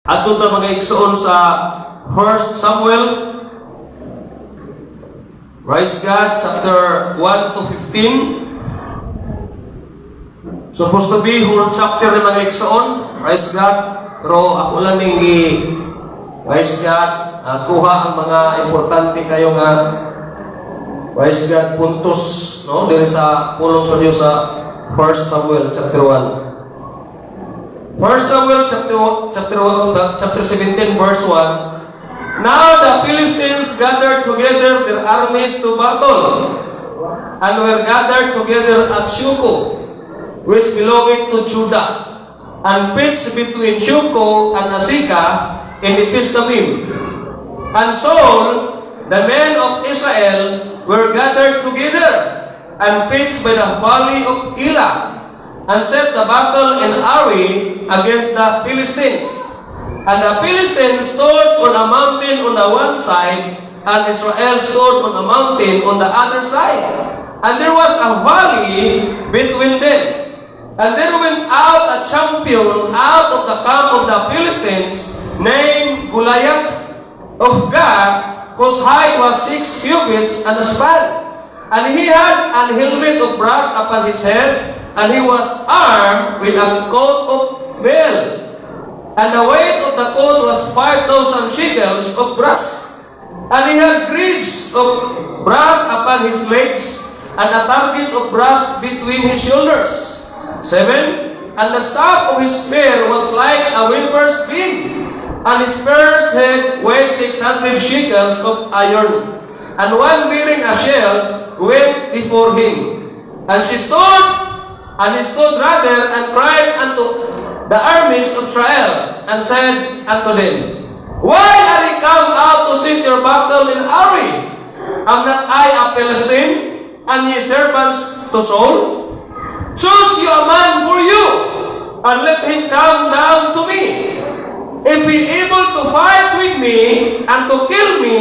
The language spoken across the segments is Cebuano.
Adto ta, mga igsoon, sa 1 Samuel. Praise God, chapter 1 to 15. Supposed to be whole chapter ni, mga igsoon. Praise God. Pero ako lang ning gi, praise God, kuha ang mga importante kayo nga, praise God, puntos, no, diri sa pulong sa Dios sa 1 Samuel chapter 1. 1 Samuel chapter 17 verse 1. Now the Philistines gathered together their armies to battle and were gathered together at Shochoh, which belonged to Judah, and pitched between Shochoh and Azekah in Ephesdammim. And Saul, the men of Israel, were gathered together and pitched by the valley of Elah, and set the battle in array against the Philistines. And the Philistines stood on a mountain on the one side, and Israel stood on a mountain on the other side. And there was a valley between them. And there went out a champion out of the camp of the Philistines, named Goliath of Gath, whose height was 6 cubits and a span. And he had an helmet of brass upon his head, and he was armed with a coat of mail. And the weight of the coat was 5,000 shekels of brass. And he had greaves of brass upon his legs, and a target of brass between his shoulders. 7. And the staff of his spear was like a weaver's beam, and his spear's head weighed 600 shekels of iron. And one bearing a shield went before him. And he stood rather, and cried unto the armies of Israel, and said unto them, "Why are ye come out to set your battle in array? Am not I a Philistine, and ye servants to Saul? Choose you a man for you, and let him come down to me. If he able to fight with me and to kill me,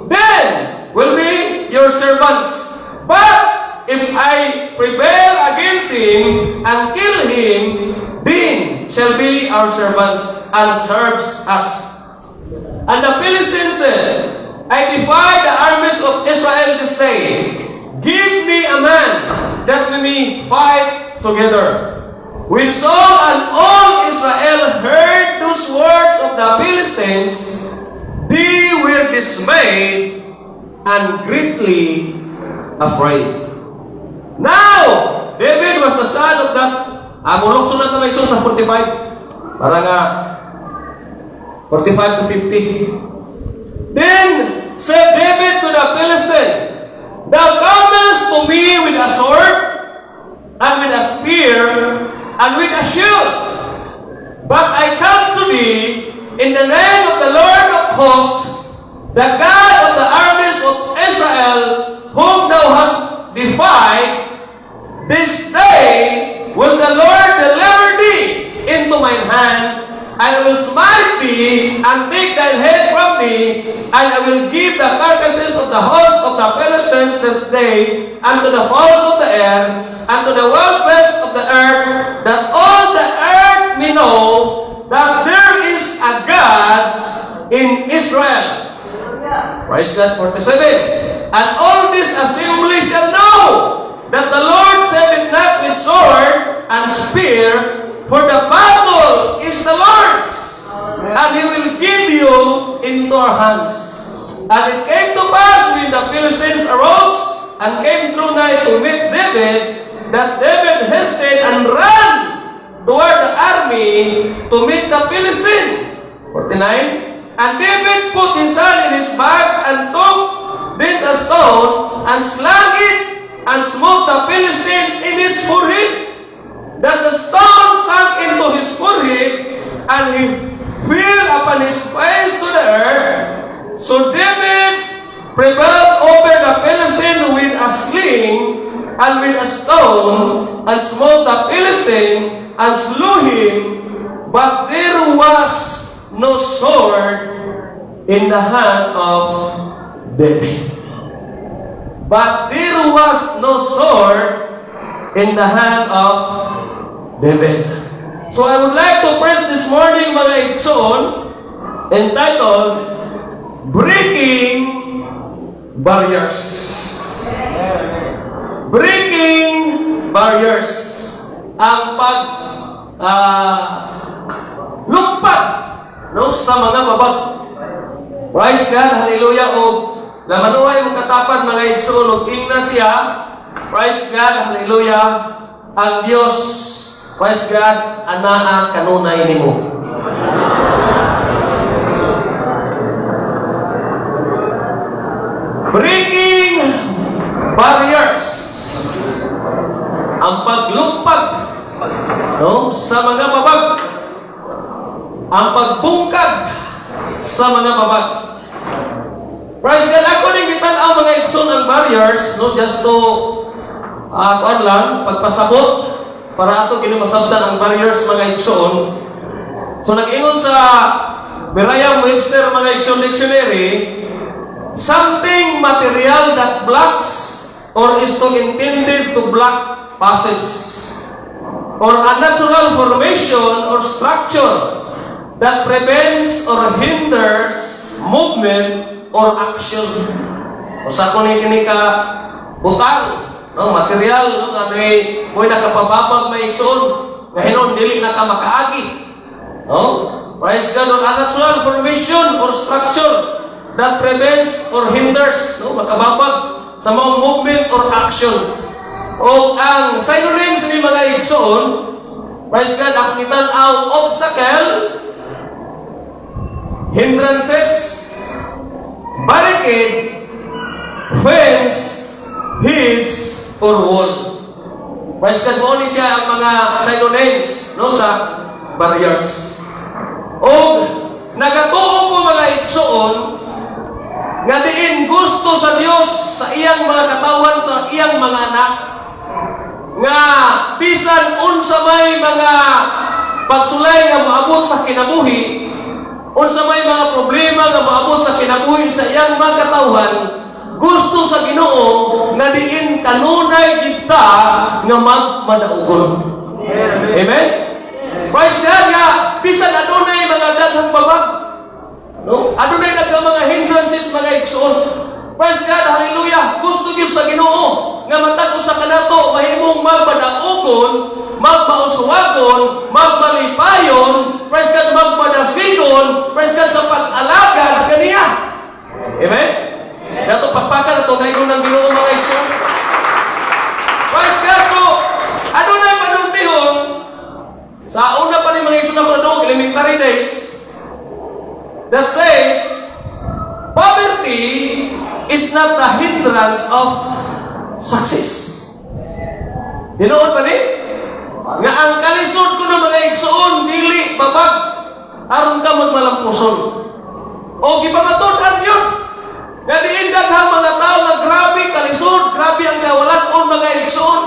then will be your servants. But if I prevail against him and kill him, then shall be our servants and serves us." And the Philistines said, "I defy the armies of Israel this day. Give me a man that we may fight together." When Saul and all Israel heard those words of the Philistines, they were dismayed and greatly afraid. Now, David was the son of that. Mulukso na ito sa 45. Para nga 45 to 50. Then said David to the Philistine, "Thou comest to me with a sword, and with a spear, and with a shield. But I come to thee in the name of the Lord of hosts, the God of the armies of Israel, whom thou hast defied. This day will the Lord deliver thee into mine hand, and I will smite thee and take thine head from thee, and I will give the carcasses of the host of the Philistines this day unto the fowls of the air, and to the wild beasts of the earth, that all the earth may know that there is a God in Israel." Praise God, 47. "And all this assembly shall know that the Lord saveth not with sword and spear, for the battle is the Lord's, and He will give you into our hands." And it came to pass when the Philistines arose and came through night to meet David, that David hasted and ran toward the army to meet the Philistine. 49. And David put his hand in his bag and took thence a stone and slung it and smote the Philistine in his forehead, that the stone sank into his forehead, and he fell upon his face to the earth. So David prevailed over the Philistine with a sling and with a stone, and smote the Philistine and slew him. But there was no sword in the hand of David. But there was no sword in the hand of David. So I would like to preach this morning, mga igsoon, entitled "Breaking Barriers." Breaking Barriers. Ang pag lumpag, no, sa mga babag. Praise God, hallelujah. O lamanuhay mong katapad, mga igsoon, og ingna siya. Praise God, hallelujah. Ang Dios, praise God, anaa kanunay nimo. Breaking barriers. Ang paglumpag, no, sa mga babag. Ang pagbungkag sa mga babag. Praise God, ako ning gitan-aw, mga igsoon, ang barriers, no, just to kuan lang, pagpasabot para ato kini masabtan ang barriers, mga igsoon. So nag-ingon sa Merriam-Webster, mga igsoon, dictionary, something material that blocks or is to intended to block passage or a natural formation or structure that prevents or hinders movement or action. O sa kuning kini ka butang, no, material, no, nga may mo'y nakapababag, may igsoon, nga hinon dili na ka makaagi. No? Praise God, or a natural formation or structure that prevents or hinders, no, makababag sa mga movement or action. O ang synonyms ni, mga igsoon, praise God, akong gitan-aw, obstacle, hindrances, barricade, fence, hedge, or wall. Praise God, mao ni siya ang mga synonyms, no, sa barriers. O nagatuo ko, mga igsoon, nga diin gusto sa Dios sa iyang mga katawan, sa iyang mga anak, nga bisan unsa may mga pagsulay nga moabot sa kinabuhi, unsa may mga problema nga moabot sa kinabuhi sa iyang mga katawhan, gusto sa Ginoo nga diin kanunay kita nga magmadaugon. Amen. Praise God, nga bisan adunay mga daghang babag, no, adunay daghang mga hindrances, mga igsoon. Praise God, hallelujah. Gusto gyud sa Ginoo nga matag usa kanato mahimong magmadaugon, magmauswagon, magmalipayon, praise God, magpadasigon, praise God, sa pag-alagad kaniya. Amen? Dato pakpakan ato naigon ng Ginoo, mga igsoon. Praise God. So, adunay panultihon sa una pa ni, mga igsoon, ako na elementary days that says poverty is not the hindrance of success. Tinuod ba ni? Nga ang kalisod ko ng mga igsoon, dili babag aron ka magmalampuson. O gipamatud-an yun. Nga diin daghang mga tao nga grabe kalisod, grabe ang kawalan-on, mga igsoon.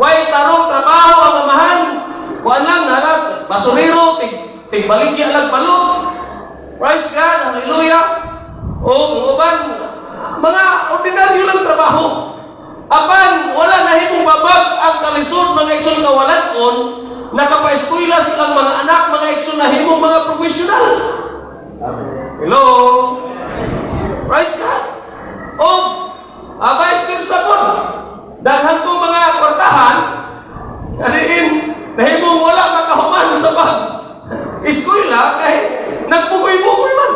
Way tarong trabaho ang amahan. Kuan lang, narat, basurero, tig, tigbaligya lang balot. Praise God, hallelujah. O ang uban, mga ordinaryo lang trabaho. Apan, wala nahimong babag ang kalisod, mga igsoon, kawalan-on, nakapaeskwela silang mga anak, mga igsoon, nahimong mga profesional. Hello? Praise God. O, vice versa po. Daghan ko mga kwartahan, kaniin, nahimong wala makahuman sa pag eskwela kay nagpugoy-pugoy man.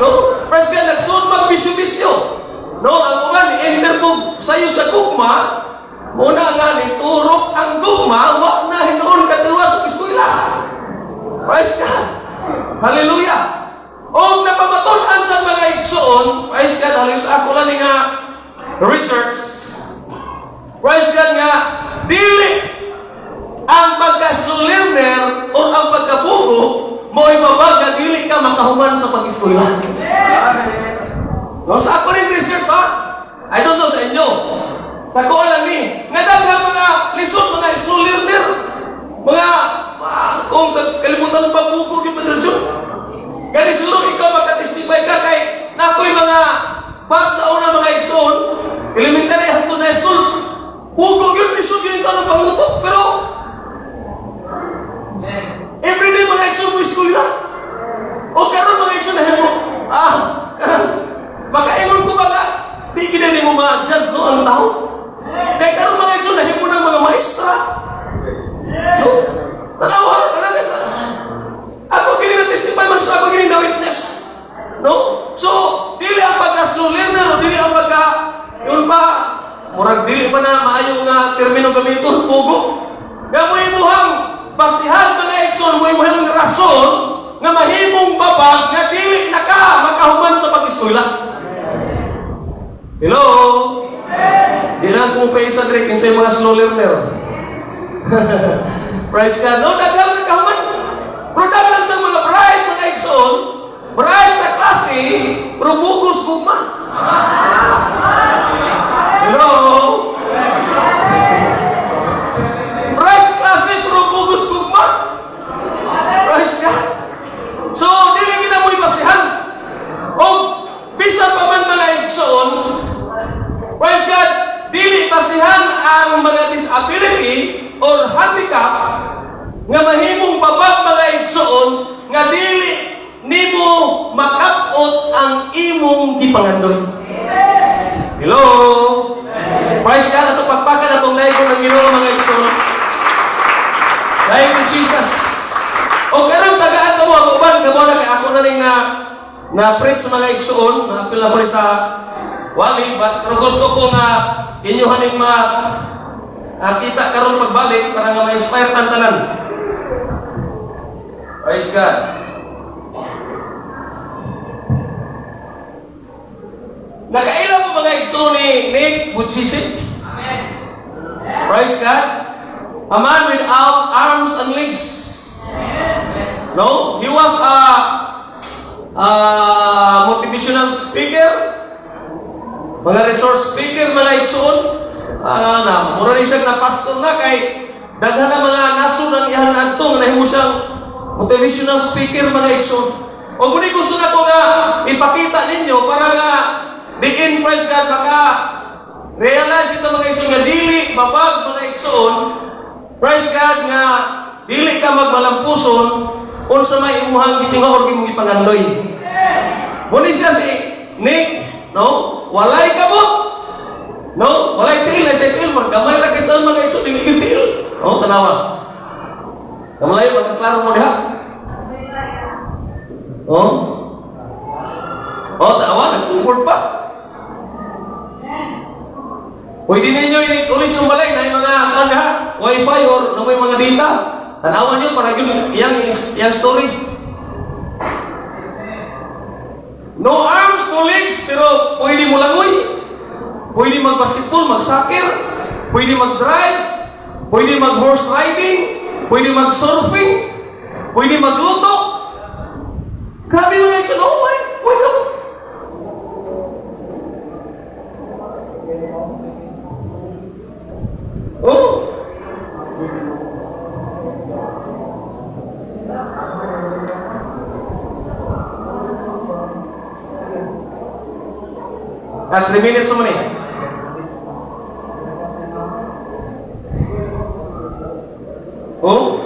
No? Praise God, nagsuod magbisyo-bisyo. No, ang uban enter po sayo sa gugma, muna nga ni turok ang gugma, wa na hinuon katiwas sa eskwela. Praise God. Hallelujah. O napamatud-an sa mga igsoon, praise God, halos ako lang ni nga research. Praise God, nga dili ang pagka-slow learner o ang pagkabugo mo babag nga dili ka makahuman sa pag-eskwela. No, sa ako rin research ha. I don't know sa inyo. Sa ko lang ni nga daghang mga lisod, mga slow learner. Mga kung sa kalibutan ng pagbugo gyud, Padre John. Kani siguro ikaw makatestify ka kay nakoy mga bat sa una, mga igsoon, elementary hangtod na school. Bugo gyud, lisod gyud ito ng pangutok, pero igsoon mo eskwela. O karon, mga igsoon, nahimo makaingon ko ba nga di gid nimo ma-judge, no, ang tao. Kay karon, mga igsoon, nahimo ng mga maestra. No? Tanawa, talaga. Ako gini na testify man sa ako gini na witness. No? So, dili ang pagka slow learner o dili ang pagka yun pa murag dili pa na maayo nga termino gamiton, pugo. Nga mo imuhang basihan, mga igsoon, mo imuhang rason nga mahimong babag nga dili na ka makahuman sa pag-eskwela. Hello? Di lang kung pa isa diri kinsa mga slow learner. Praise God. No, daghang nakahuman. Pero daghan sa mga bright, mga igsoon, bright sa klase, pero bugos gugma. Hello? Bright sa klase, pero bugos gugma. Praise God. So, dili kita mo'y basihan. O, bisan pa man, mga igsoon, praise God, dili basihan ang mga disability or handicap nga mahimong babag, mga igsoon, nga dili nimo makapot ang imong gipangandoy. Hello? Praise God, ato pagpakan atong daygon ng Ginoo, mga igsoon. Thank you, Jesus. O karon tagaan kamo ang uban kamo na kay ako na ning na na preach sa mga igsoon, naapil na ko rin sa wali, but pero gusto ko nga inyo haning ma kita karon pagbalik para nga ma-inspire tan tanan. Praise God. Nakaila mo, mga igsoon, ni Nick Vujicic? Praise God. A man without arms and legs. No? He was a motivational speaker. Mga resource speaker, mga igsoon. Na, mura rin siyang na pastor na kay daghan na mga nasod ang iyang naadto nga nahimo siyang motivational speaker, mga igsoon. O muni gusto na ko nga ipakita ninyo para nga diin, praise God, maka realize ito, mga igsoon, nga dili babag, mga igsoon, praise God, nga dili ka magmalampuson unsa may imuhang gitinguha or imong gipangandoy. Muni siya si Nick, no? Walay kamot. No? Walay tiil, ay siya tiil, gamay ra kay sa mga igsoon, dili gyud tiil. Oh, tanawa. Kamalayo magkaklaro mo diha. Oh. Oh, tanawa, nagtungkol pa. Pwede ninyo ulit yung balay na yung mga ano ha, wifi or na may mga data. Tanawan nyo para yun iyang story. No arms, no legs, pero pwede mo langoy. Pwede mag-basketball, mag-soccer, pwede mag-drive, pwede mag-horse riding, pwede mag-surfing, pwede magluto. Grabe, mga igsoon, oh my, wake up. Oh. At 3 minutes mo ni. Oh.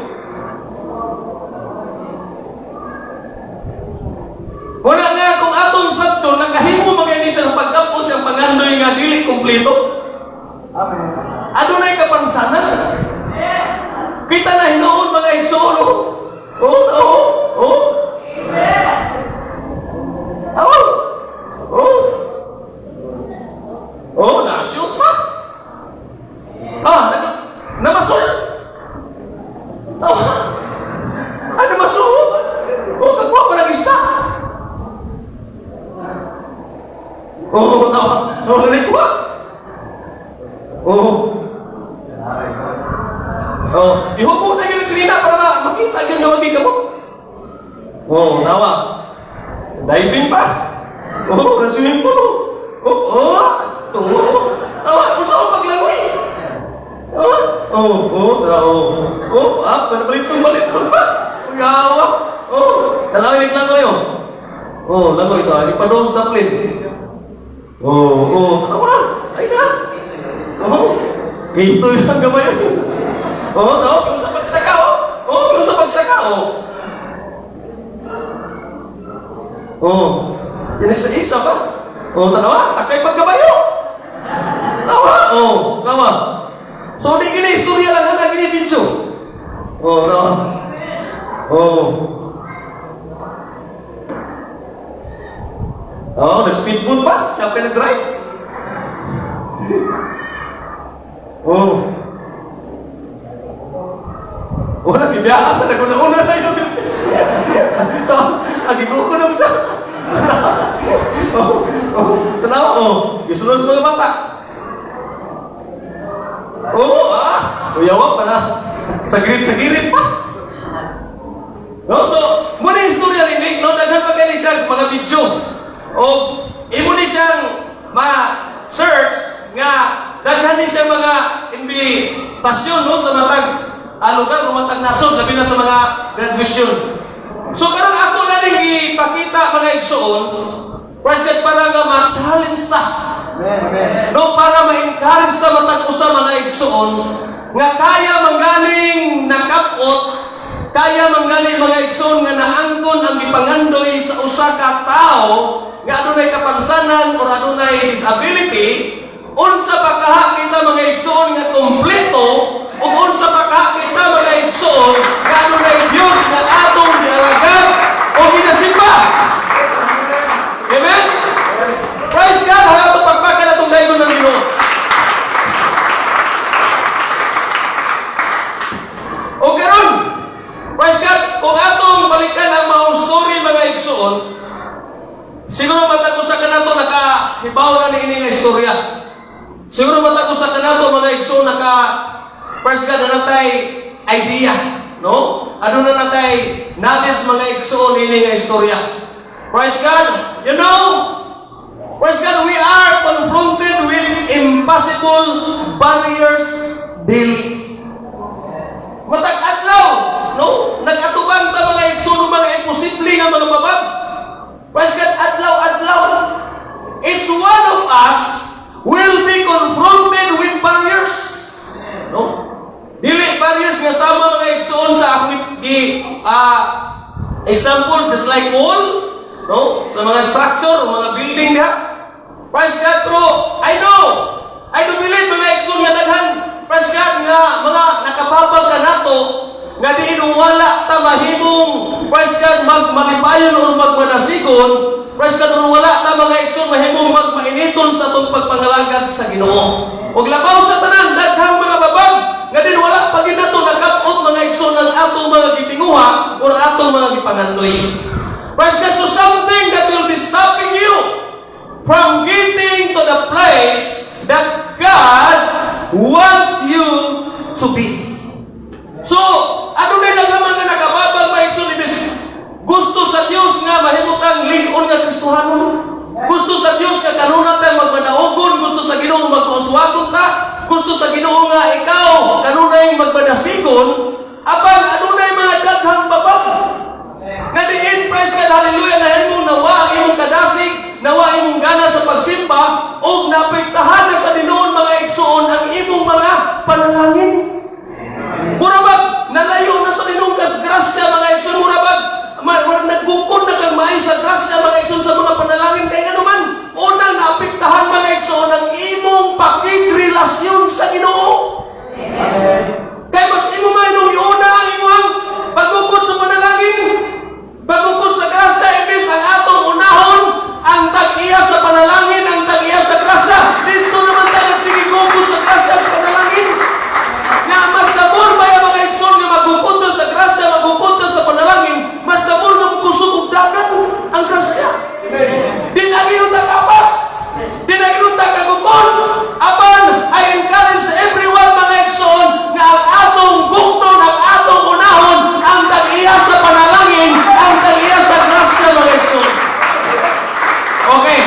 Wala nga kung atong sabto nakahimo mga ni siya pagkapos ang pangandoy nga dili kumpleto. Adunay kapansanan. Kita na hinuon, mga igsoon, oh. Oh. Oh. Oh. Oh, na-shoot pa. Ah, namasol. Oh. Ah, namasol. Oh, kagwa pa ng isda. Oh, tawa. Oh, nalikuha. Oh. Oh, ihubo na yun sila para makita yun nga wagi kamot. Oh, tawa. Diving pa. Oh, na swimming pool. Oh, tungo. Tawa, unsa ang paglangoy? Oh, tawa. Oh, ah, balitong pa. Yawa. Oh, talawin langoy oh. Oh, langoy ito. Ipadong sa plane. Oh, tawa. Ay na. Oh, kito lang gamay. Oh, tawa, kung sa pagsaka, oh. Oh, kung sa pagsaka, oh. Oh, isa pa. Oh, tanawa, sakay pagkabayo. Tanawa, oh, tanawa. So, di gini istorya lang na gini video. Oh, tanawa. Oh. Oh, nag-speedboat pa. Siya pa nag-drive. Oh. Wala, gibiyahan. Naguna-una na yung wheelchair. Agiguko na mo siya. Oh, tanawa, oh. Gisunod sa mga bata. Oh, ah. Uyawa pa na. Sa girit pa. No, so, muna yung istorya rin, no, daghan pa kayo siya mga video. O, imo ni siyang ma-search nga daghan ni siya mga invitasyon, no, sa matag lugar o matag nasod, labi na sa mga graduation. So karon ako lang ning gipakita, mga igsuon, praise God, para nga ma-challenge ta. Amen. No, para ma-encourage ta matag usa, mga igsuon, nga kaya mangganing nakapot, kaya mangganing, mga igsuon, nga naangkon ang gipangandoy sa usa ka tawo nga adunay kapansanan or adunay disability, unsa pa kaha kita, mga igsuon, nga kompleto, ug unsa pa kaha kita, mga igsuon, nga adunay Dios nga atong gialagad o ginasimba. Amen? Praise God! Hanggang pagpakan atong daygon ng Ginoo. O karon, praise God, kung atong balikan ang maong story, mga igsuon, siguro matag usa kanato nakahibaw na niini nga istorya. Siguro matag usa kanato, mga igsuon, naka, praise God, na natay idea, no? Ano na natay knowledge, mga igsuon, niini nga istorya. Praise God, praise God, we are confronted with impossible barriers daily. Matag adlaw, no? Nag-atubang ta, mga igsoon, mga imposible nga mga babag. Praise God, adlaw-adlaw. Each one of us will be confronted with barriers. No? Dili barriers nga sama, mga igsoon, sa akong gi example, just like wall, no? Sa mga structure, mga building diha. Praise God, pero I know, I do believe, mga igsoon, nga daghan, praise God, nga mga nakababag ka nato nga diin wala ta mahimong, praise God, magmalipayon o magmanasigon, praise God, or wala ta, mga igsoon, mahimong magmainiton sa atong pagpangalagad sa Ginoo. Ug labaw sa tanan, daghang mga babag nga din wala pa gid nato nakab-ot, mga igsoon, ang atong mga gitinguha or atong mga gipangandoy. Praise God, so something that will be stopping you from getting to the place that God wants you to be. So, ano na lang ang mga nakababag, mga igsoon, ibis gusto sa Dios nga mahimutang lig-on nga Kristohanon. Gusto sa Dios nga kanuna tayo magmadaogon, gusto sa Ginoo magpauswagon ta, gusto sa Ginoo nga ikaw kanunay magmadasigon, apan adunay mga daghang babag nga diin, praise God, hallelujah, nahimong nawa ang imong kadasig, nawa imong gana sa pagsimba, ug naapektahan na sa Ginoo, mga igsuon, ang imong mga panalangin. Mura bag nalayo na sa Ginoo kas grasya, mga igsoon, mura bag nagkukon na kang maayo sa grasya, mga igsoon, sa mga panalangin, kay ngano man unang naapektahan, mga igsoon, ang imong pakigrelasyon sa Ginoo. Kay mas imo man nung iuna ang imong pagukod sa panalangin, pagukod sa grasya, imbes ang atong unahon ang tag-iya sa panalangin, ang tag-iya sa grasya. Dito naman tayo nagsige gukod sa grasya sa panalangin. Nga mas dabor ba yung mga igsoon nga magukod ta sa grasya, magukod ta sa panalangin, mas dabor nga mukusog og dagan ang grasya. Di na ginuta kapas, di na ginuta kagukod. Apan, I encourage everyone, mga igsoon, nga ang atong gukton, ang atong unahon, ang tag-iya sa panalangin, ang tag-iya sa grasya, mga igsoon. Okay.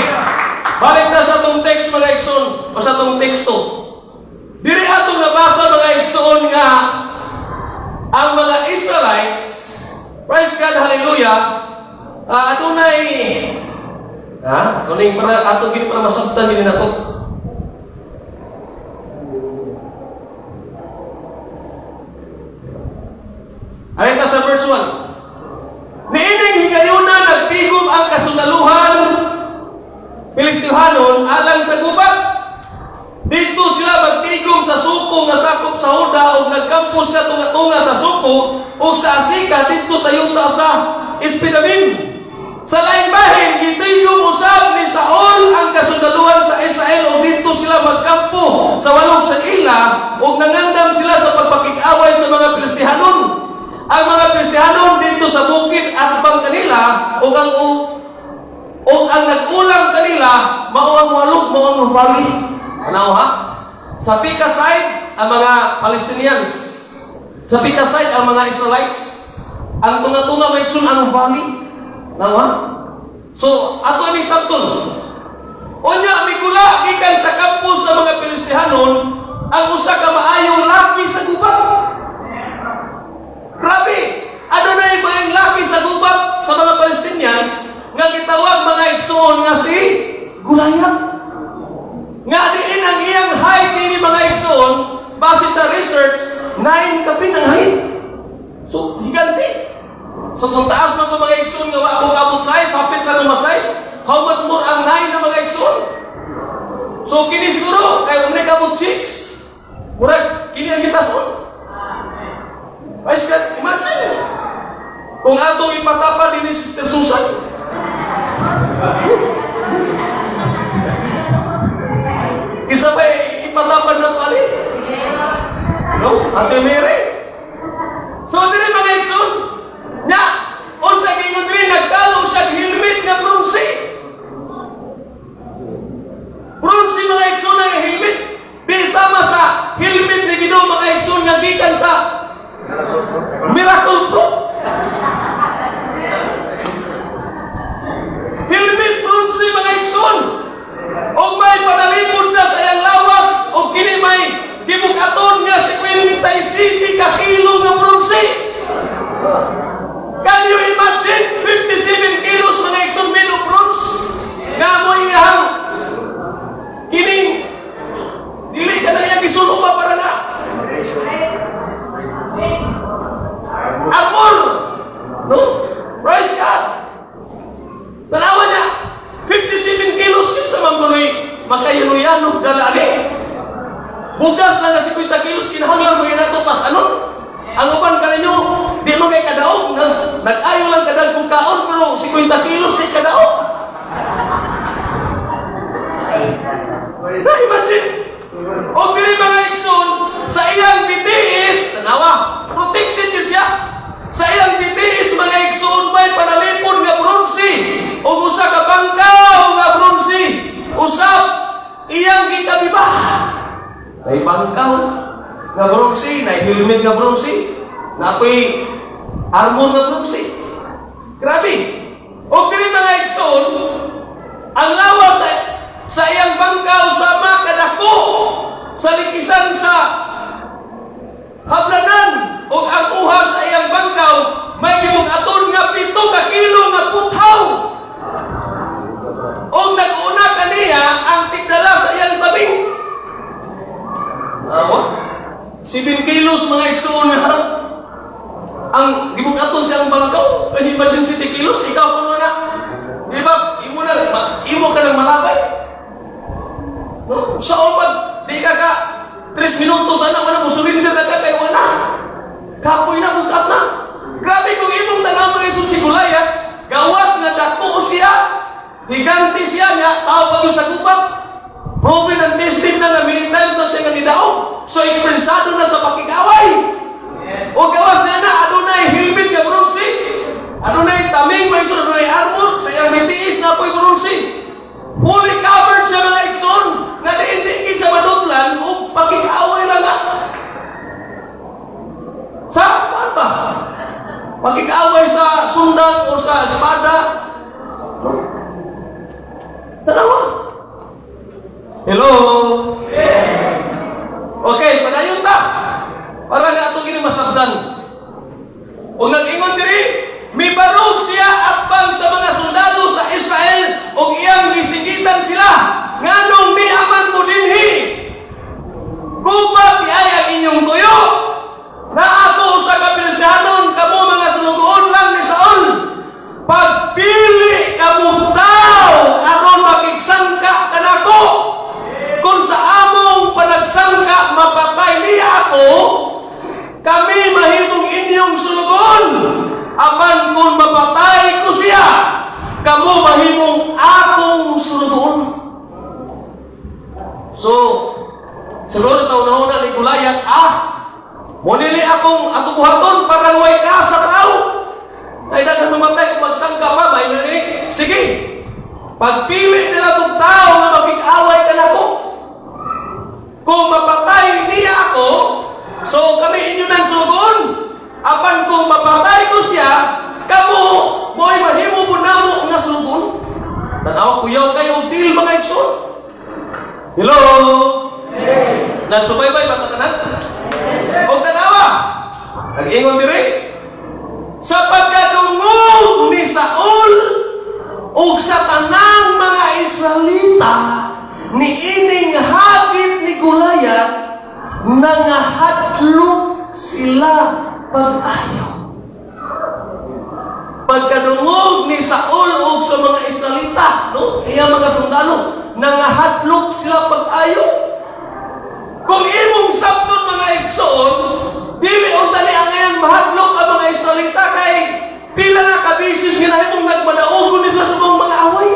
Balik na sa atong text, mga igsoon, o sa atong teksto. Diri atong nabasa, mga igsoon, nga ang mga Israelites, praise God, hallelujah, adunay adunay para ato gid para masabtan nini nato. Ayon ta sa verse 1. Niining higayuna nagtigom ang kasundaluhan. Filistihanon alang sa gubat. Didto sila magtigom sa Soco nga sakop sa Juda ug nagkampo sila tunga-tunga sa Soco ug sa Azeka didto sa yuta sa Ispidamim. Sa laing bahin, gitigom usab ni Saul ang kasundaluhan sa Israel ug didto sila magkampo sa walog sa Ela ug nangandam sila sa pagpakig-away sa mga Filistihanon. Ang mga Filistihanon didto sa bukid atbang kanila ug ang nag-ulam kanila mao ang walog, mao ang valley. Ano ha? Sa pika side ang mga Palestinians. Sa pika side ang mga Israelites. Ang tunga-tunga may ang valley. Ano ha? So, ato ni sabton. Unya migula gikan sa kampo sa mga Filistihanon ang usa ka maayong laki sa gubat. Grabe! Adunay maayong laki sa gubat sa mga Palestinians nga gitawag, mga igsoon, nga si Goliath. Nga diin ang iyang height ni, mga igsoon, base sa research, 9 kapin ang height. So, higante. So kung taas man ko, mga igsoon, nga wa ako kaabot size, hapit na no size, how much more ang 9 na, mga igsoon? So kini siguro, kay kung kabot cheese, murag kini ang gitason. Praise God, imagine. Kung atong ipatapa din ni Sister Susan. Isa pa ipatapad na to ali. No? Ate Mary. So diri, mga igsoon, nya unsa giingon diri, nagtalo siya helmet nga bronze. Bronze, mga igsoon, ang helmet. Di sama sa helmet ni Ginoo, mga igsoon, nga gikan sa miracle fruit. Helmet bronze, mga igsoon. Og may panalipod siya sa iyang lawas og kini may gibug-aton nga 57 ka kilo nga bronze. Can you imagine 57 kilos, mga igsoon, made of bronze? Nga mo iyang kining dili ka na iyang gisulo pa para nga armor. No? Praise God. Tanawa niya, 57 kilos, kinsa man kuno'y makayano-yano dala ani? Bugas lang nga 50 kilos, kinahanglan mo nato pas ano? Ang uban kaninyo, di man kay kadaog, nag-ayo lang kadag kung kaon, pero 50 kilos, di kadaog. Na imagine, o diri, mga igsoon, sa iyang bitiis, tanawa, protected yun siya. Sa iyang bitiis, mga igsoon, may panalipon nga bronze, o usa ka bangkaw nga bronze, usab iyang gikabiba. Nay bangkaw nga bronze, nay helmet nga bronze, napoy armor nga bronze. Grabe. O diri, mga igsoon, ang lawas sa iyang bangkaw sama kadako sa likisan sa hablanan ug ang uha sa iyang bangkaw may gibug-aton nga 7 ka kilo nga puthaw ug nag-una kaniya ang tigdala sa iyang tabing. Awa? 7 kilos, mga igsoon, nga ang gibug-aton siyang bangkaw. Can you imagine 7 kilos? Ikaw kuno na. Di ba? Imo na, imo ka nang malabay. No? Sa umag, di ka ka 3 minutos ana wala mo surrender na ka kay wala. Kapoy na, bugat na. Grabe kung imong tanaw, mga igsoon, si Goliath, gawas nga dako siya, higante siya nga tao pa gyud sa gubat. Proven and tested na nga many times na siya nga nidaog. So eksperyensado na sa pakig-away. O gawas na na, adunay helmet nga bronze. Adunay taming, may igsoon, adunay armor, sa iyang mitiis na po'y bronze. Fully covered siya, mga igsoon, nga di hindi siya madutlan o pakig-away lang nga. Sa ba? Pakig-away sa sundang o sa espada. No? Tanawa. Hello? Okay, padayon ta. Para nga ato kini masabdan. Ug nag-ingon diri, mibarog siya atbang sa mga sundalo sa Israel ug iyang gisingitan sila, "Nganong niaman mo dinhi? Gubat diay ang inyong tuyo. Na ako usa ka Filistihanon, kamo mga sulugoon lang ni Saul. Pagpili kamo tawo aron makigsangka." Kamo mahimong akong sulugoon. So, siguro sa una-una ni Goliath, "Mao nili akong ato buhaton para way ka sa tao. Ay daghan mamatay kung magsangka pa, may ni. Sige, pagpili nila tong tao nga makig-away kanako. Kung mapatay niya ako, so kami inyo nang sulugoon. Apan kung mapatay ko siya, kamo, mo'y mahimo po namo nga sulugoon." Tanaw, kuyaw kayo og deal, mga igsoon. Hello? Nagsubaybay ba ta tanan? Og tanawa. Nag-ingon diri. Sa pagkadungog ni Saul ug sa tanang mga Israelita ni ining hagit ni Goliath, nangahadlok sila pag-ayo. Pagkadungog ni Saul ug sa mga Israelita, no? Iya mga sundalo, nangahadlok sila pag-ayo. Kung imong sabton, mga igsoon, dili unta ni angayan mahadlok ang mga Israelita kay pila na kabisis nga nahimong nagmadaugon nila sa mga away.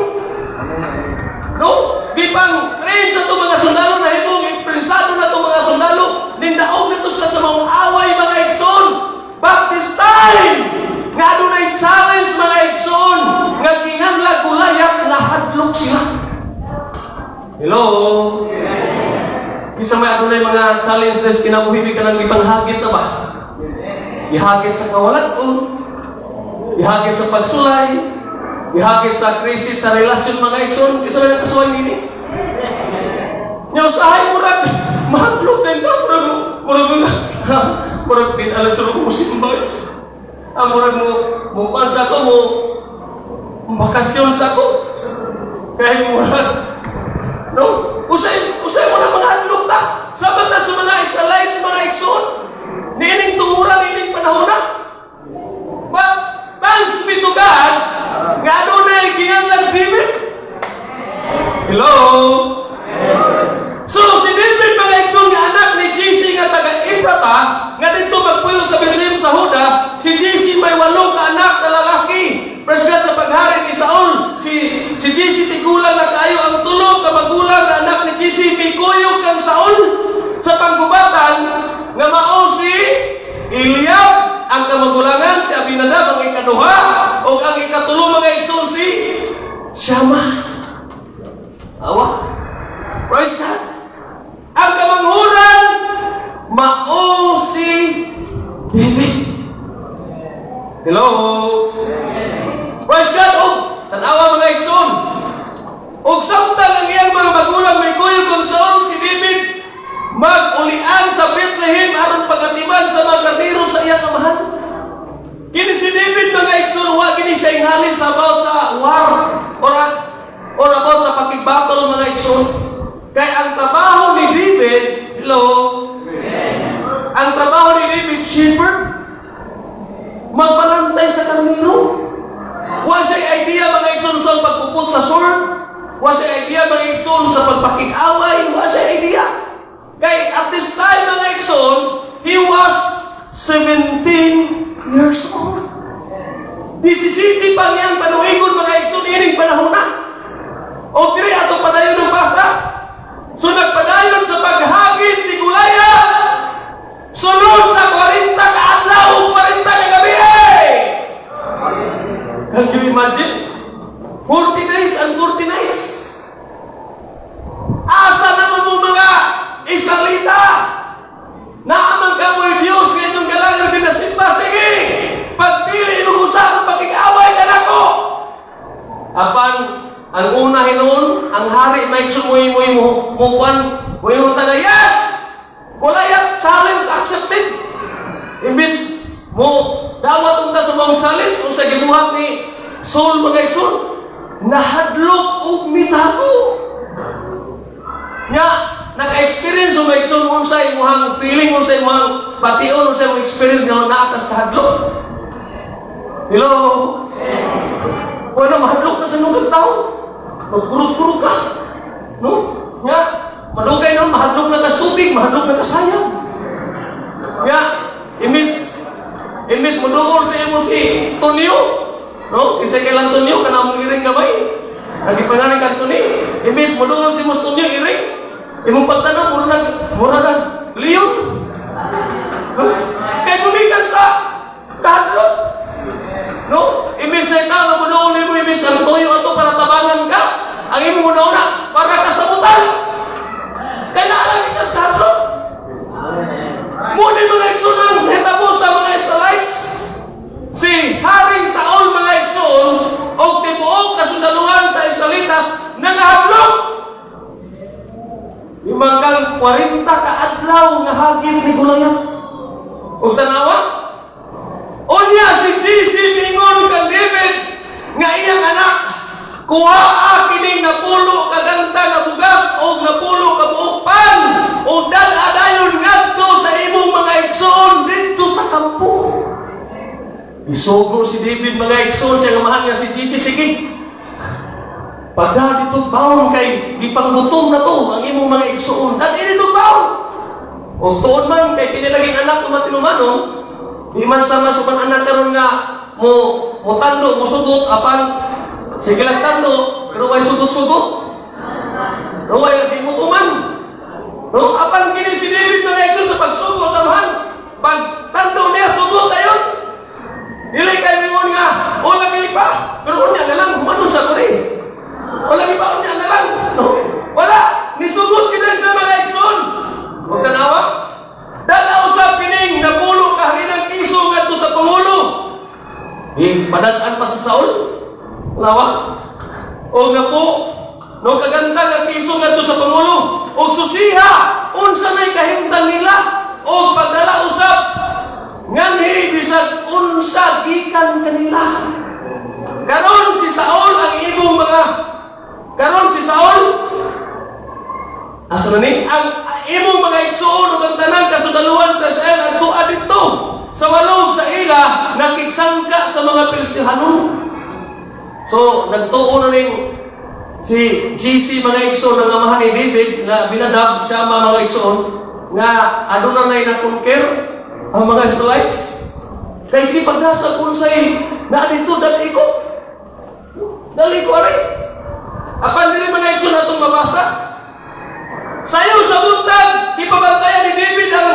No? Di pang train sa itong mga sundalo, nahimong imprensado na itong mga sundalo, nindaog nito sila sa mga away, mga igsoon. But this time, nga adunay challenge, mga igsoon, nga ginganla Goliath, nahadlok sila. Hello? Kisa may adunay mga challenge des kinabuhi ka nang ipanghagit na ba? Ihagit sa kawalan, ihagit sa pagsulay, ihagit sa krisis sa relasyon, mga igsoon, kisa may nakasuway nini. Nya usahay murag mahadlok din ka, murag murag pinalas ko mo simbay. Ah, murag mo mo kuan sa ako mo bakasyon sa ako. Kaya murag, no? Usay mo na mga hadlok ta. Sabat na sa mga Israelites, mga igsoon. Niining tungura, niining panahon na. But thanks be to God, nga adunay ginganlan David. Hello? So, si David, mga igsoon, nga anak ni Jesse nga taga Ephrata, nga dito magpuyo sa Bethlehem sa Juda, si Jesse may walong ka anak na lalaki. Praise God, sa paghari ni Saul, si Jesse tigulang na kaayo. Ang tulo ka magulang nga anak ni Jesse mikuyog kang Saul sa panggubatan nga mao si Eliab ang kamagulangan, si Abinadab ang ikaduha, ug ang ikatulo, mga igsoon, si Shama. Awa. Praise God. Ang kamanghuran mao si David. Hello? Praise God. Og tanawa, mga igsoon. Og samtang ang iyang mga magulang may kuyog kang Saul, si David mag-ulian sa Bethlehem aron pagatiman sa mga karnero sa iyang amahan. Kini si David, mga igsoon, wa kini siya inghalin sa about sa war or about sa pakigbattle, mga igsoon. Kay ang trabaho ni David, hello, ang trabaho ni David, shepherd, magbalantay sa karnero. Wa siya idea, mga igsoon, sa pagpuput sa sword. Wa siya idea, mga igsoon, sa pagpakig-away. Wa siya idea. Kay at this time, mga igsoon, he was 17 years old. 17 pa niyang panuigon, mga igsoon, ining panahon na. O diri ato padayon ng basa. So nagpadayon sa paghagit si Goliath. Sunod sa 40 ka adlaw ug 40 ka gabi. Can you imagine? 40 days and 40 nights. Asa naman mo mga Israelita? Naaman ka mo'y Diyos nga inyong galangan binasimba. Sige! Pagpili mo kung saan pakig-away ka nako. Apan, ang una hinuon, ang hari may sumuy mo mo mo kwan, mo yung taga, "Yes! Goliath, challenge accepted." Imbis mo dawat unta sa mga challenge unsa gibuhat ni Saul, mga igsoon, nahadlok og mitago. Nya naka-experience mo, mga igsoon, unsa imong feeling, unsa imong bation, unsa imong experience nga naa kas kahadlok? Hello? Wala, mahadlok na sa nung tao. Magkurog-kurog ka. No? Nga, madugay na, mahadlok na kas tubig, mahadlok na kasayang. Nga, imbis muduol sa imo si Tonyo, No? Isa kay Antonio, kana mong iring gamay. Nagipangalan kang Anthony. Imbes mo doon si Mustonyo, iring. Imong pagtanaw, mura nag leon. No? Kay gumikan sa kahadlok. No? Imbes na ikaw nga moduol nimo, imbes ang tuyo ato para tabangan ka, ang imong una para kasabutan. Kay naa ka sa kahadlok. Mao ni, mga igsoon, ang hitabo sa mga Israelites. Si Haring Saul, mga igsoon, og tibuok kasundaluhan sa Israelitas nangahadlok. Limang 40 ka adlaw nga hagit ni Goliath. Ug tanawa, unya si Jesse mingon kang David nga iyang anak, "Kuha kining 10 ka ganta nga bugas og 10 ka buok pan ug dal-a dayon ngadto sa imong mga igsoon didto sa kampo." Isugo si David, mga igsoon, siya amahan nga si Jesse, "Sige. Pagda dito bawon kay gipanggutom na to ang imong mga igsoon. Dali dito bawon." Og tuon man kay kini laging anak ko matinumanon, di man sama sa anak karon nga mo mo tando, mo sugot, apan sige lang tando pero way sugot-sugot. No, way di mo tuman. No, apan kini si David, mga igsoon, sa pagsugo sa amahan, pag tando niya, sugot ayon. Dili kay mingon nga, "O lagi pa," pero unya na lang, humanon sa kuri. Wala pa, unya na lang. No? Wala, nisugot kini sa mga igsoon. Ug tanawa, "Dala usab kining 10 ka harinang kiso ngadto sa pangulo." Di padad-an pa si Saul. Tanawa. Og napo no kaganda nga kiso ngadto sa pangulo. Og susiha unsa may kahimtang nila og pagdala usab nganhi bisag unsa gikan kanila. Karon si Saul ang imong mga karon si Saul. Asa na ni? Ang imong mga igsuon ug ang tanan kasundaluhan sa Israel adtoa didto sa walog sa ila nakigsangka sa mga Filistihanon. So, nagtuo na ning si Jesse, mga igsoon, ng amahan ni David na binadab siya, mga igsoon, nga aduna nay na-conquer ang mga Israelites. Kay sige pagdasal unsay naa dito, dali ko. Dali ko ari. Apan diri, mga igsoon, atong mabasa. Sayo sa buntag, gipabantayan ni David ang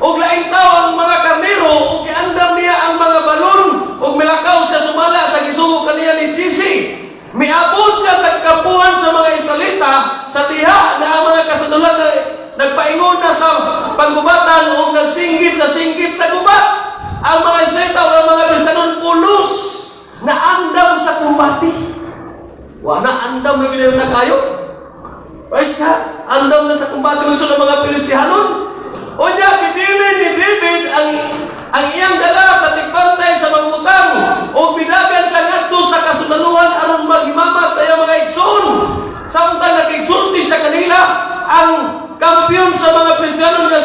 og laing tawo ang mga karnero ug giandam niya ang mga balon ug milakaw siya sumala sa gisugo kaniya ni Jesse. Miabot siya sa kampuhan sa mga Israelita sa diha nga ang mga kasundaluhan na nagpaingon na sa panggubatan ug nagsinggit sa singgit sa gubat. Ang mga Israelita o ang mga Kristiyanon pulos na andam sa kumbati. Wa na andam may binilta kayo. Praise God. Andam na sa kumbati ng mga Filistihanon. Unya, gibilin ni David ang iyang dala sa tigbantay sa mga butang o bidagan sa ngadto sa kasundaluhan aron maghimamat sa iyang mga igsoon. Samtang nakigsulti siya kanila, ang kampiyon sa mga Kristiyanon nga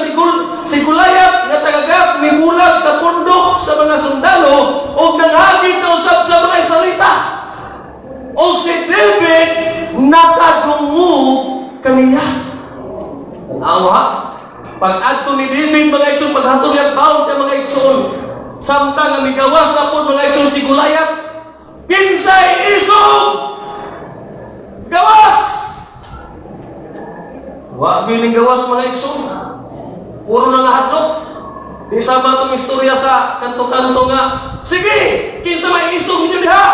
si Goliath nga taga-Gat mibulag sa pundok sa mga sundalo ug nanghagit na usab sa mga Israelita. Og si David nakadungog kaniya. Tanawa, pag adto ni David, mga igsoon, paghatod niya baon sa mga igsoon, samtang nga migawas na po, mga igsoon, si Goliath, "Kinsay isog? Gawas!" Wa bining gawas, mga igsoon. Puro na nga hadlok. Di sama itong istorya sa kanto-kanto nga, "Sige, kinsa may isog ninyo diha?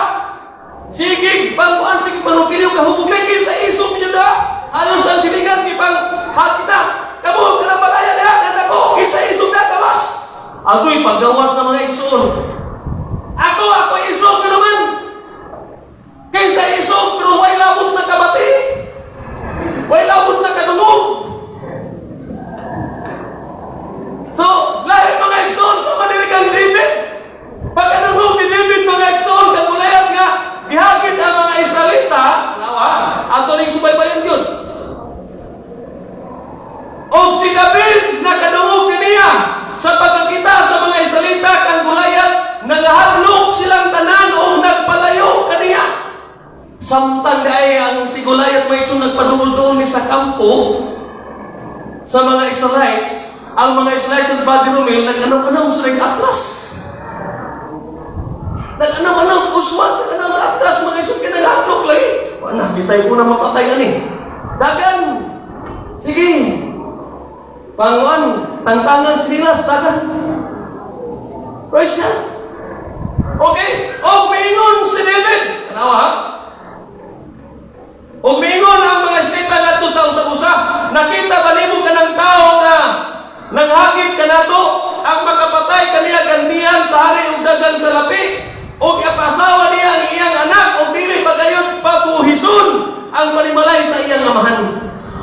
Sige, pangkuan, sige, panukilyo, kahubog na, kinsa isog ninyo diha? Halos ang silingan, ipang hakita. Kamo, kanang balaya diha, kanda ko, kinsa isog na, gawas." Agoy, paggawas na, mga igsoon. "Ako, ako isog ka naman. Kinsa isog?" Pero way labos na kabati. Way labos na kadungog. So, lahi, mga igsoon, sa maniri kang David. Pagkadungog ni David, mga igsoon, kang Goliath nga, gihagit ang mga Israelita, tanawa, ato ning subaybayan yun. Og si David nakadungog kaniya sa pagkakita sa mga Israelita kang Goliath, nangahadlok silang tanan og nagpalayo kaniya. Samtang ay ang si Goliath may igsoon nagpaduol-duol ni sa kampo sa mga Israelites, ang mga Israelites sa Badi Romil nag-anong-anong sa nag-atlas. Nag-anam-anam, uswan, nag-anam atras, mga igsoon, kinanghadlok lagi. Wala, kita'y una mapatay ani. Dagan! Sige! Panguan, tangtangan sinilas, dagan. Praise God. Okay, og miingon si David. Tanawa ha? Og miingon ang mga Israelita ngadto sa usa-usa. "Nakita ba nimo kanang tao nga nanghagit kanato? Ang makapatay kaniya gantihan sa hari og daghang salapi og ipasawa niya ang iyang anak og dili pagayon pabuhison ang panimalay sa iyang amahan."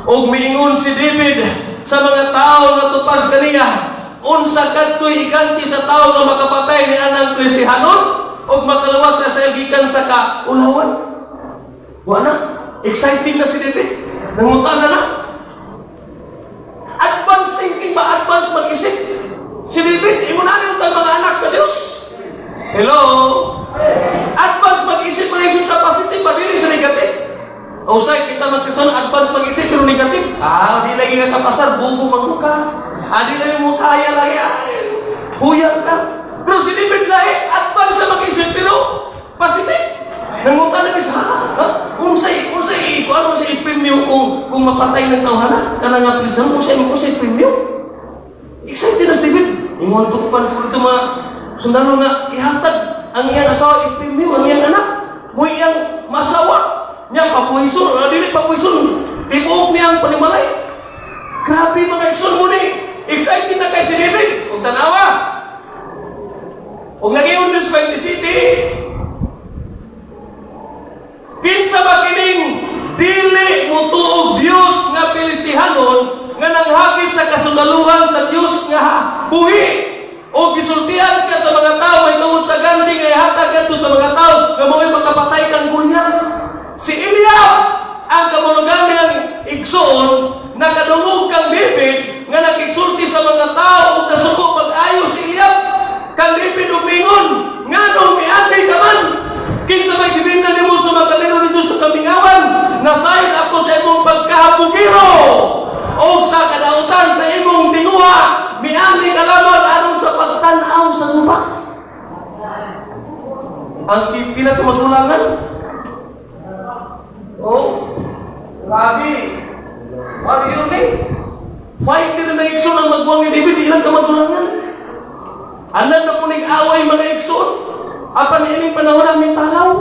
Og miingon si David sa mga tao nga tupad kaniya, "Unsa kadto'y iganti sa tao nga makapatay ni anang Filistihanon og makaluwas sa Israel gikan sa kaulawan?" Wa na. Excited na si David. Nangutan na na. Advance thinking ba? Advance mag-isip. Si David, ingon na yung mga anak sa Diyos. Hello? Advance mag-isip mga isip sa positive ba? Dili sa negative. O sa kita mga Kristiyano, advance mag-isip pero negative. Ah, di lagi nga kapasar, bugo man ka. Ah, di lagi mo kaya lagi. Ay, huyang ka. Pero si David lahi, advance sa mag-isip pero positive. Nangutan na siya, ha? Ha? Unsay, kung ano, unsay premyo kung mapatay ng tawhana? Kana nga Kristiyano, unsay premyo? Excited na si David. Ingon tupan siguro ito mga sundalo nga ihatag ang iyang asawa i-premyo ang iyang anak. Mo iyang masawa. Nya papuhison, dili papuhison. Tibuok niya ang panimalay. Grabe, mga igsoon mo ni. Excited na kay si David. Ug tanawa. Ug nag-iyon sa 20 City. "Kinsa ba kining dili mutuog Dios nga Filistihanon nga nanghagit sa kasundaluhan sa Dios nga buhi?" O gisultian siya sa mga tao may tungod sa ganti nga ihatag ngadto sa mga tao nga mao'y makapatay kang Goliath. Si Eliab, ang kamulugan niyang igsoon, nakadungog kang David nga nakigsulti sa mga tao ug nasuko pag-ayo si Eliab kang David ug mingon, "Ngano mianhi ka man? Kinsa may gibilnan nimo sa mga karnero dito sa kamingawan? Nasayod ako sa imong pagkahabugiro o sa kadautan sa imong tinguha. Mianhi ka lamang aron sa pagtan-aw sa gubat." Ang pila ka magulangan? Oh, grabe. What do you mean? Fighter na igsoon ang magwang ni David, ilang kamagulangan. Alam na po away mga igsoon. Apan ining panahon namin talaw.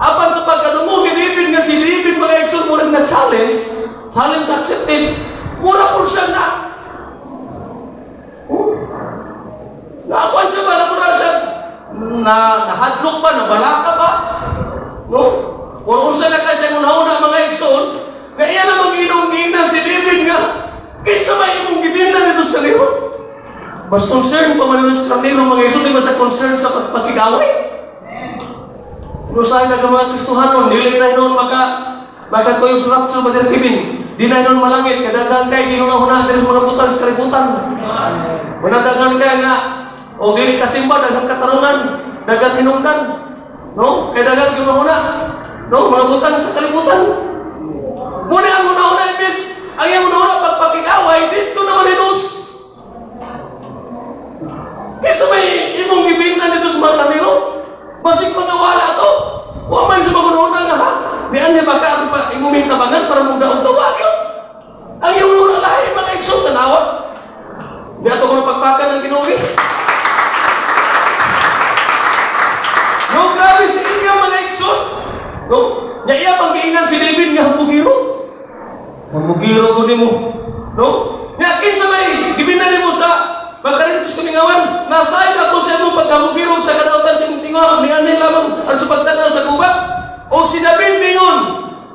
Apan sa pagkadungog ni David nga si David, mga igsoon, murag na challenge, challenge accepted, mura po siya na. Oh. Naakuan siya ba? Mura siya na nahadlok ba? Nabalaka ba? No? O unsa na kasi ang una mga igsoon, nga iya namang ginong giingnan si David nga, "Kinsa may imong gibilnan dito sa karnero?" Mas concern pa man sa karnero, mga igsoon, di ba, sa concern sa pagpakigaway? Usahay na ka mga Kristohanon, dili na hinuon maka kuyog sa rapture, Brother Kevin. Di na hinuon malangit, kadaghan kay ginuna-huna diri sa mga butang sa kalibutan. Manadagan kay nga, o dili kasimba, daghang katarungan, daghang hinungdan. No? Kay daghang ginuna-huna. No? Mga butang sa kalibutan. Muna ang una-una imbes, ang iyang una-una pagpakigaway, dito naman hinus. Kaysa may imong gibilnan dito sa mga karnero, basig mga wala to. Wa man sa mga una nga ha. Nian niya baka ang pa, imong tabangan para mong daog tawag yun. Ang iyong una lahi, mga igsoon, tanawa. Di ato ko pagpakan ng Ginoo. No, grabe si Ilya, mga igsoon. No, nya iya pang giingnan si David nga hambugiro. Hambugiro ko nimo. No? Nya kinsa may gibinan nimo sa magkarintos kamingawan? Nasayod ako sa imong paghambugiro sa kadautan sa imong tinguha, nianhin lamang ang sa pagtanaw sa gubat." O si David mingon,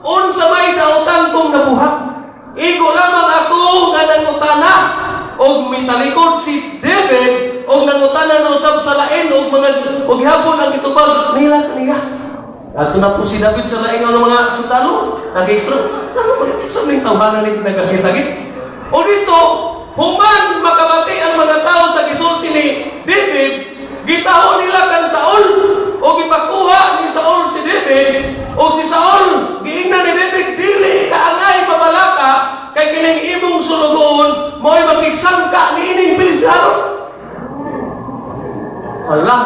"Unsa may dautan kong nabuhat? Igo lamang ako nga nangutana." Og mitalikod si David og nangutana na usab sa lain og mga og gihapon ang gitubag nila kaniya. Ato na po si David sa lain nga mga sundalo. Nag-extra. Ano ba sa may tawhanan ni nagkakitagit? O dito, human makabati ang mga tao sa gisulti ni David, gitaho nila kang Saul o gipakuha ni Saul si David o si Saul giingnan ni David, "Dili kaangay mabalaka kay kining imong sulugoon mo'y makigsangka niining Pilistihano." Hala.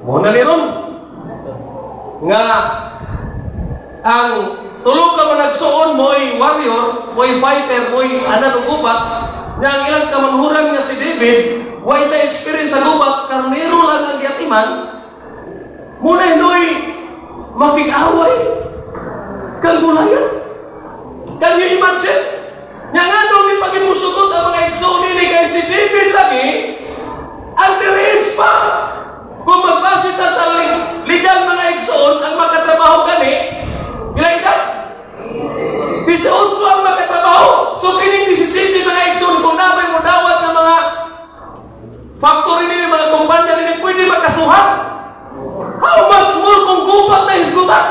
Mao na ni ron nga ang tulo ka managsuon mo'y warrior, mo'y fighter, mo'y anad og gubat, nga ang ilang kamanhuran nga si David, way na experience sa gubat, karnero lang ang giatiman, mao na hinoy makig-away kang Goliath. Can you imagine? Nga nganong di pa gimusugot ang mga igsoon nini kay si David lagi, underage pa. Kung magbase ta sa legal, mga igsoon, ang makatrabaho gani, pila edad? 18 ang makatrabaho. So kining 17, mga igsoon, kung naa bay mo dawat ng mga factory nini, mga kumpanya nini, pwede makasuhan. How much more kung gubat na hisgutan?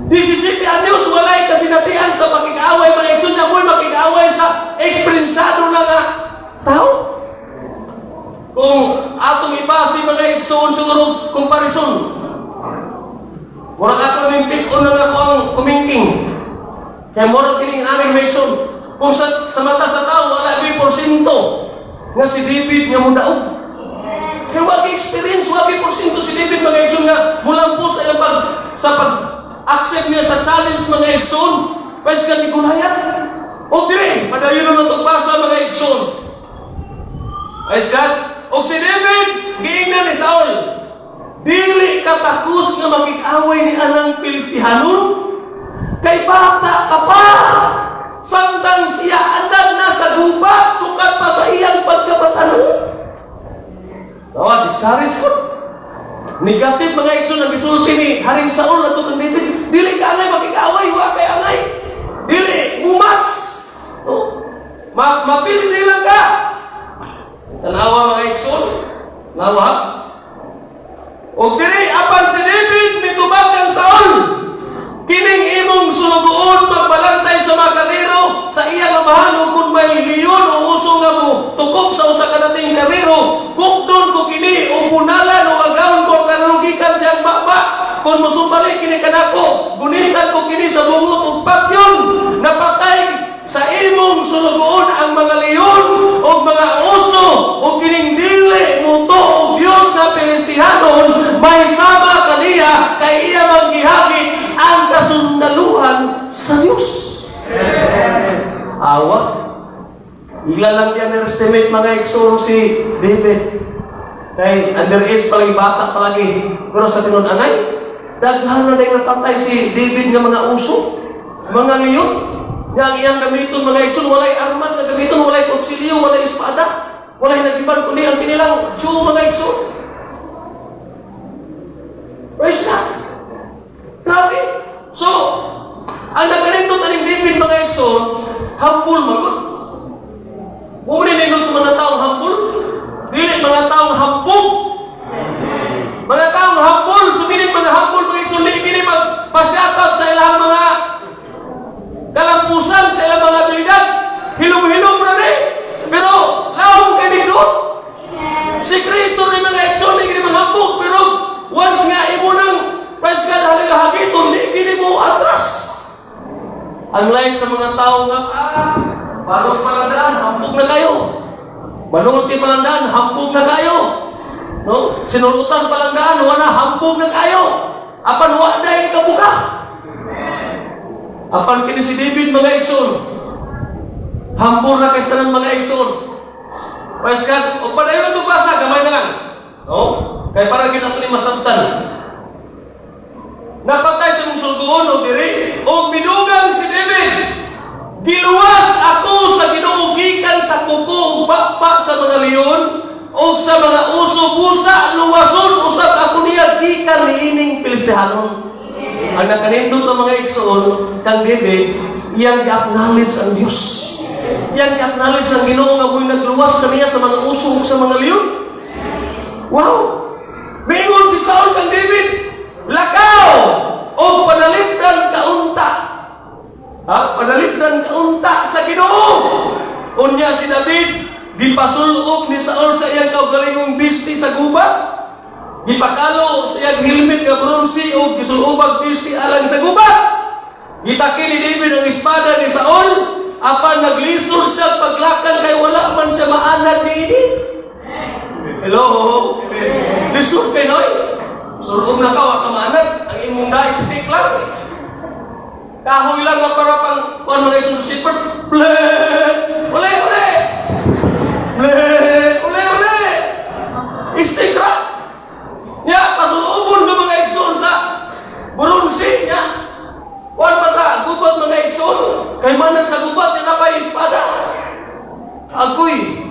17 anyos, walay kasinatian sa pakig-away, mga igsoon, na mo'y makig-away sa eksperyensado na nga tao. Kung atong ibase, mga igsoon, siguro comparison. Murag ako ning pick-on na ako ang kumingking. Kaya murag kining aming mga igsoon. Kung sa mata sa tao, wala may porsyento nga si David nga mudaog. Kaya wag experience, wag porsyento si David, mga igsoon, nga mulampo sa iyang pag accept niya sa challenge, mga igsoon. Pwes ka ni Goliath. O dire, padayon na itong basa, mga igsoon. Praise God. O si David, giingnan ni Saul, "Dili ka takos nga makig-away ni anang Pilistihanon? Kay bata ka pa. Samtang siya anad na sa gubat, sukad pa sa iyang pagkabatanon." Tawa, discourage ko. Negative, mga igsoon, ang gisulti ni Haring Saul ato kang David. "Dili ka angay makig-away, wa kay angay. Dili, mumatch. No? Mapili lang ka." Tanawa, mga igsoon. Tanawa. Og diri, apan si David mitubag kang Saul, "Kining imong sulugoon magbalantay sa mga karnero sa iyang amahan, ug kung may leon o uso nga mo tukop sa usa ka nating karnero, kukdon ko kini ug bunalan o agawon ko ang karnero gikan sa iyang baba. Kung mosumbalik kini kanako, gunitan ko kini sa bungot ug patyon. Napatay sa imong sulugoon ang mga leon o mga uso, o kining dili mutuo og Dios nga Pilistihanon may sama kaniya, kay iya mang gihagit ang kasundaluhan sa Dios." Awa. Ila lang yan estimate, mga igsoon, si David. Kay underage pa lagi, bata pa lagi. Pero sa tinud-anay, daghan na dahil napatay si David nga mga uso, mga leon. Nga ang iyang gamiton, mga igsoon, walay armas na gamiton, walay kutsilyo, walay espada, walay nagiban kundi ang kinilang Jew, mga igsoon. Praise God. Grabe. So, ang nakarindot aning David, mga igsoon, humble magod. Mao ni nindot sa mga taong humble. Dili mga taong hambog. Mga taong humble, so meaning mga humble, mga igsoon, di kini magpasyatap sa ilang mga kalampusan, sa ilang mga abilidad. Hilom-hilom na ni. Pero, lawom kay nindot. Sekreto ni mga igsoon, di kini manghambog. Pero, once nga imo nang, praise God, hallelujah, hagiton, di kini mo atras. Unlike sa mga tao nga, balod pa lang daan, hambog na kayo. Manulti pa lang daan, hambog na kayo. No? Sinulutan pa lang daan, wala, hambog na kayo. Apan wa dahil kabuka. Apan kini si David, mga igsoon, humble na kay sa tanan, mga igsoon. Praise God. O padayon na basa, gamay na lang. No? Kay para gid ato ni masabtan. Napatay sa mong sulgoon o diri og midugang si David, "Giluwas ako sa Ginoo gikan sa kuko ug baba sa mga leon ug sa mga uso, busa luwason usab ako niya gikan niining Pilistihanon." Ang nakanindot ng mga igsoon kang David, iyang gi-acknowledge ang Dios. Iyang gi-acknowledge ang Ginoo nga mo'y nagluwas kaniya sa mga uso ug sa mga leon. Wow! Miingon si Saul kang David, "Lakaw o panalipdan kaunta. Ha? Panalipdan kaunta sa Ginoo." Unya si David, gipasulog ni Saul sa iyang kaugalingong bisti sa gubat. Gipakalo sa iyang helmet nga bronze o gisulubag bisti alang sa gubat. Gitaki ni David ang espada ni Saul, apan naglisod siya paglakan kay wala man siya maanad niini. Hello? Lisod kay noy. Sulog na ka, wa ka maanad. Ang imong dai stick lang. Kahoy lang nga para pang kuan mga isun zipper. Ble! Uli, uli! Ble! Uli, uli! Stick ra. Ya, kasulubon ng mga igsoon sa bronze nya. Kuan pa sa gubat, mga igsoon. Kay manan sa gubat niya napay espada. Agoy.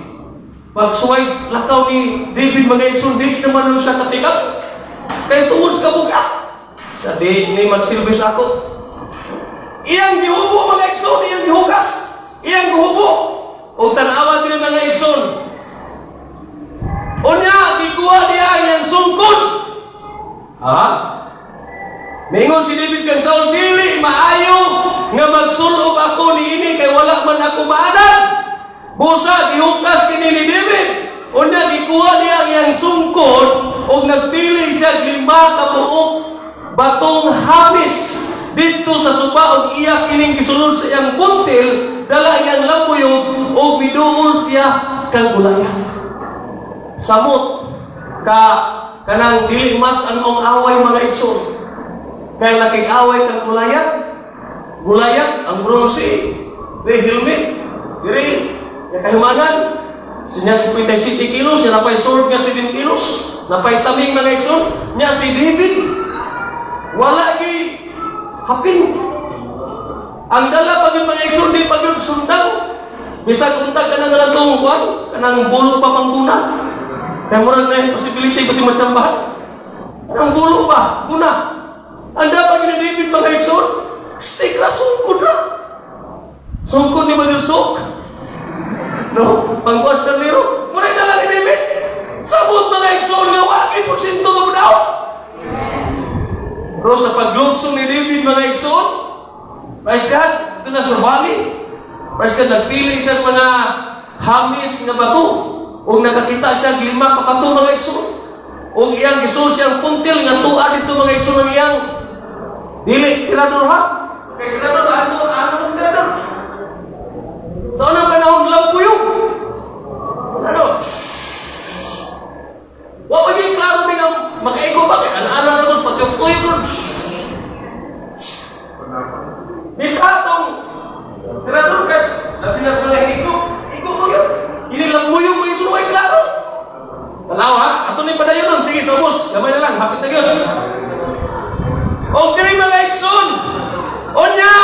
Pagsuway lakaw ni David, mga igsoon, di naman nun siya katikap. Kay tungod sa kabugat. Sa di ni magsilbi sa ako. Iyang gihubo, mga igsoon, iyang gihukas. Iyang gihubo. Og tan-awa din, mga igsoon. Unya, gikuha niya ang iyang sungkod. Ha? Ningon si David kang Saul, "Dili maayo nga magsulob ako niini kay wala man ako maanad." Busa gihukas kini ni David. Unya gikuha niya ang iyang sungkod ug nagpili siya lima ka buok batong hamis didto sa suba ug iya kining gisulod sa iyang buntil, dala iyang lambuyog ug miduol siya kang Goliath. Samot ka kanang dili mas ang ong away, mga igsoon. Kay nakig-away kang Goliath. Goliath ang bronze, di helmet, diri ya kahimanan. Sinya 57 kilos, siya napay sword nga 7 kilos, napay taming, mga igsoon. Nya si David wala gi hapin. Ang dala pa gyud, mga igsoon, di pa gyud sundang. Bisag untag ka na nga lang tong kuan, kanang bulo pa pangguna. Kay murag na yung possibility kasi matsambahan. Kanang bulo pa, guna. Ang dapat ni David, mga igsoon, stick ra, sungkod ra. Sungkod ni Brother Sok. No, pangkuas karnero. Mura dala ni David. Sabot, mga igsoon, nga wagi porsyento nga daw. Pero sa paglugsong ni David, mga igsoon, praise God, ito na sa valley. Praise God, nagpili siya ng mga hamis nga bato. Ug nakakita siya lima ka bato, mga igsoon. Ug iyang gisul siyang puntil nga tuwa dito, mga igsoon, ang iyang dili tirador ha. Kay tirador ano ano ang tirador? Sa unang panahon lampuyog. Ano? Wa pa gyud klaro ni nga makaigo ba kay ana-ana ra gud patuyok-tuyok ron. Dita tong tirador kay labi na sa higo. Igo mo yun. Ini lambuyog mo yung ay klaro. Tanaw ha, ato ni padayon nun. Sige, subos. Gamay na lang, hapit na yun. O diri, mga igsoon. Unya,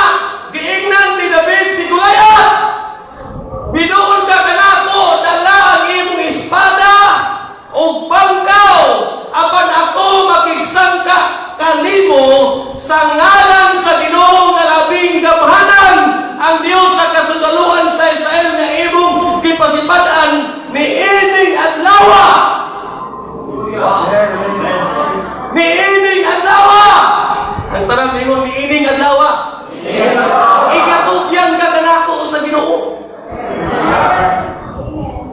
giingnan ni David si Goliath. "Binuon ka kanako, dala ang imong espada ug bangkaw, apan ako makigsangka kanimo sa ngalan sa Ginoo nga labing gamhanan, ang Dios sa kasundaluan sa Israel nga imong gipasipad-an niining adlaw." Niining adlaw. Ang tanan ningon, "Niining adlaw." Igatugyan ka kanako sa Ginoo.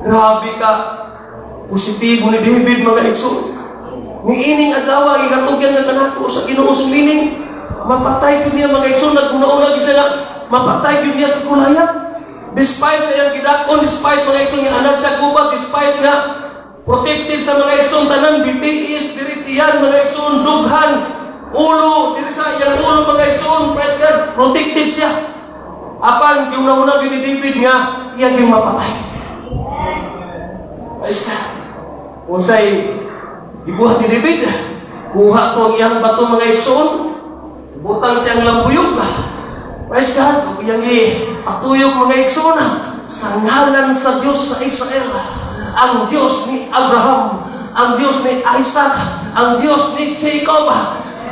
Grabe ka. Positibo ni David, mga igsoon. Niining adlaw, igatugyan ka kanako sa Ginoo, sa meaning mapatay gyud niya, mga igsoon, naguna-una gyud siya nga mapatay gyud niya sa Goliath. Despite sa iyang gidakon, despite, mga igsoon, nga anad siya gubat, despite nga protected sa mga igsoon tanan BTS diri tiyan, mga igsoon, dughan, ulo diri sa iyang ulo, mga igsoon, praise God, protected siya. Apan giuna-una gyud ni David nga iya gyud mapatay. Praise God. Unsay gibuhat ni David? Kuha to ang iyang bato, mga igsoon. Butang siyang lambuyog. Praise God. Ug iyang atuyok, mga igsoon, sa ngalan sa Dios sa Israel. Ang Dios ni Abraham, ang Dios ni Isaac, ang Dios ni Jacob.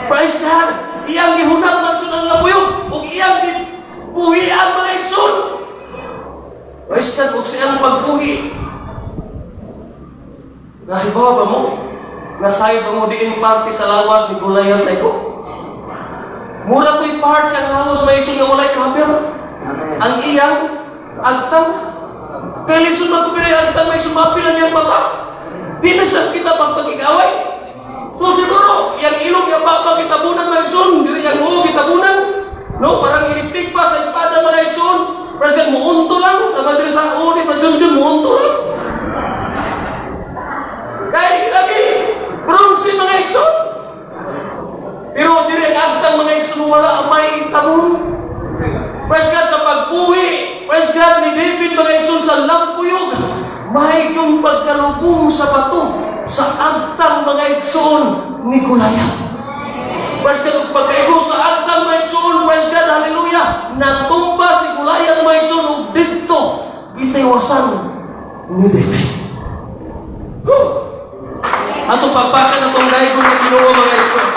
Praise God. Iyang gihunat man ang lambuyog ug iyang gibuhian, mga igsoon. Praise God. Ug siyang pagbuhi, nahibaw ba mo? Nasayod ba mo diin parte sa lawas ni Goliath ay ko? Mura to'y part sa lawas may nga walay cover. Ang iyang agtang. Kay lisod man ko ang agtang may sumapil ang iyang mata. Di na siya kita pagpag-away. So siguro, iyang ilong, iyang baba gitabunan, mga igsoon, diri iyang ulo gitabunan. No, parang initig pa sa espada, mga igsoon. Praise God, muunto lang sa madri sa ulo ni Junjun, muunto lang. Kay lagi, agtang, mga igsoon, wala may tabon. Praise God, sa pagbuhi, praise God, ni David, mga igsoon, sa lampuyog, may yung pagkalubong sa bato sa agtang, mga igsoon, ni Goliath. Praise God, ug pagkaigo sa agtang, mga igsoon, praise God, hallelujah, natumba si Goliath, mga igsoon, ug didto gitiwasan ni David. Whew! Atong pagpakan atong daygon ng Ginoo, mga igsoon.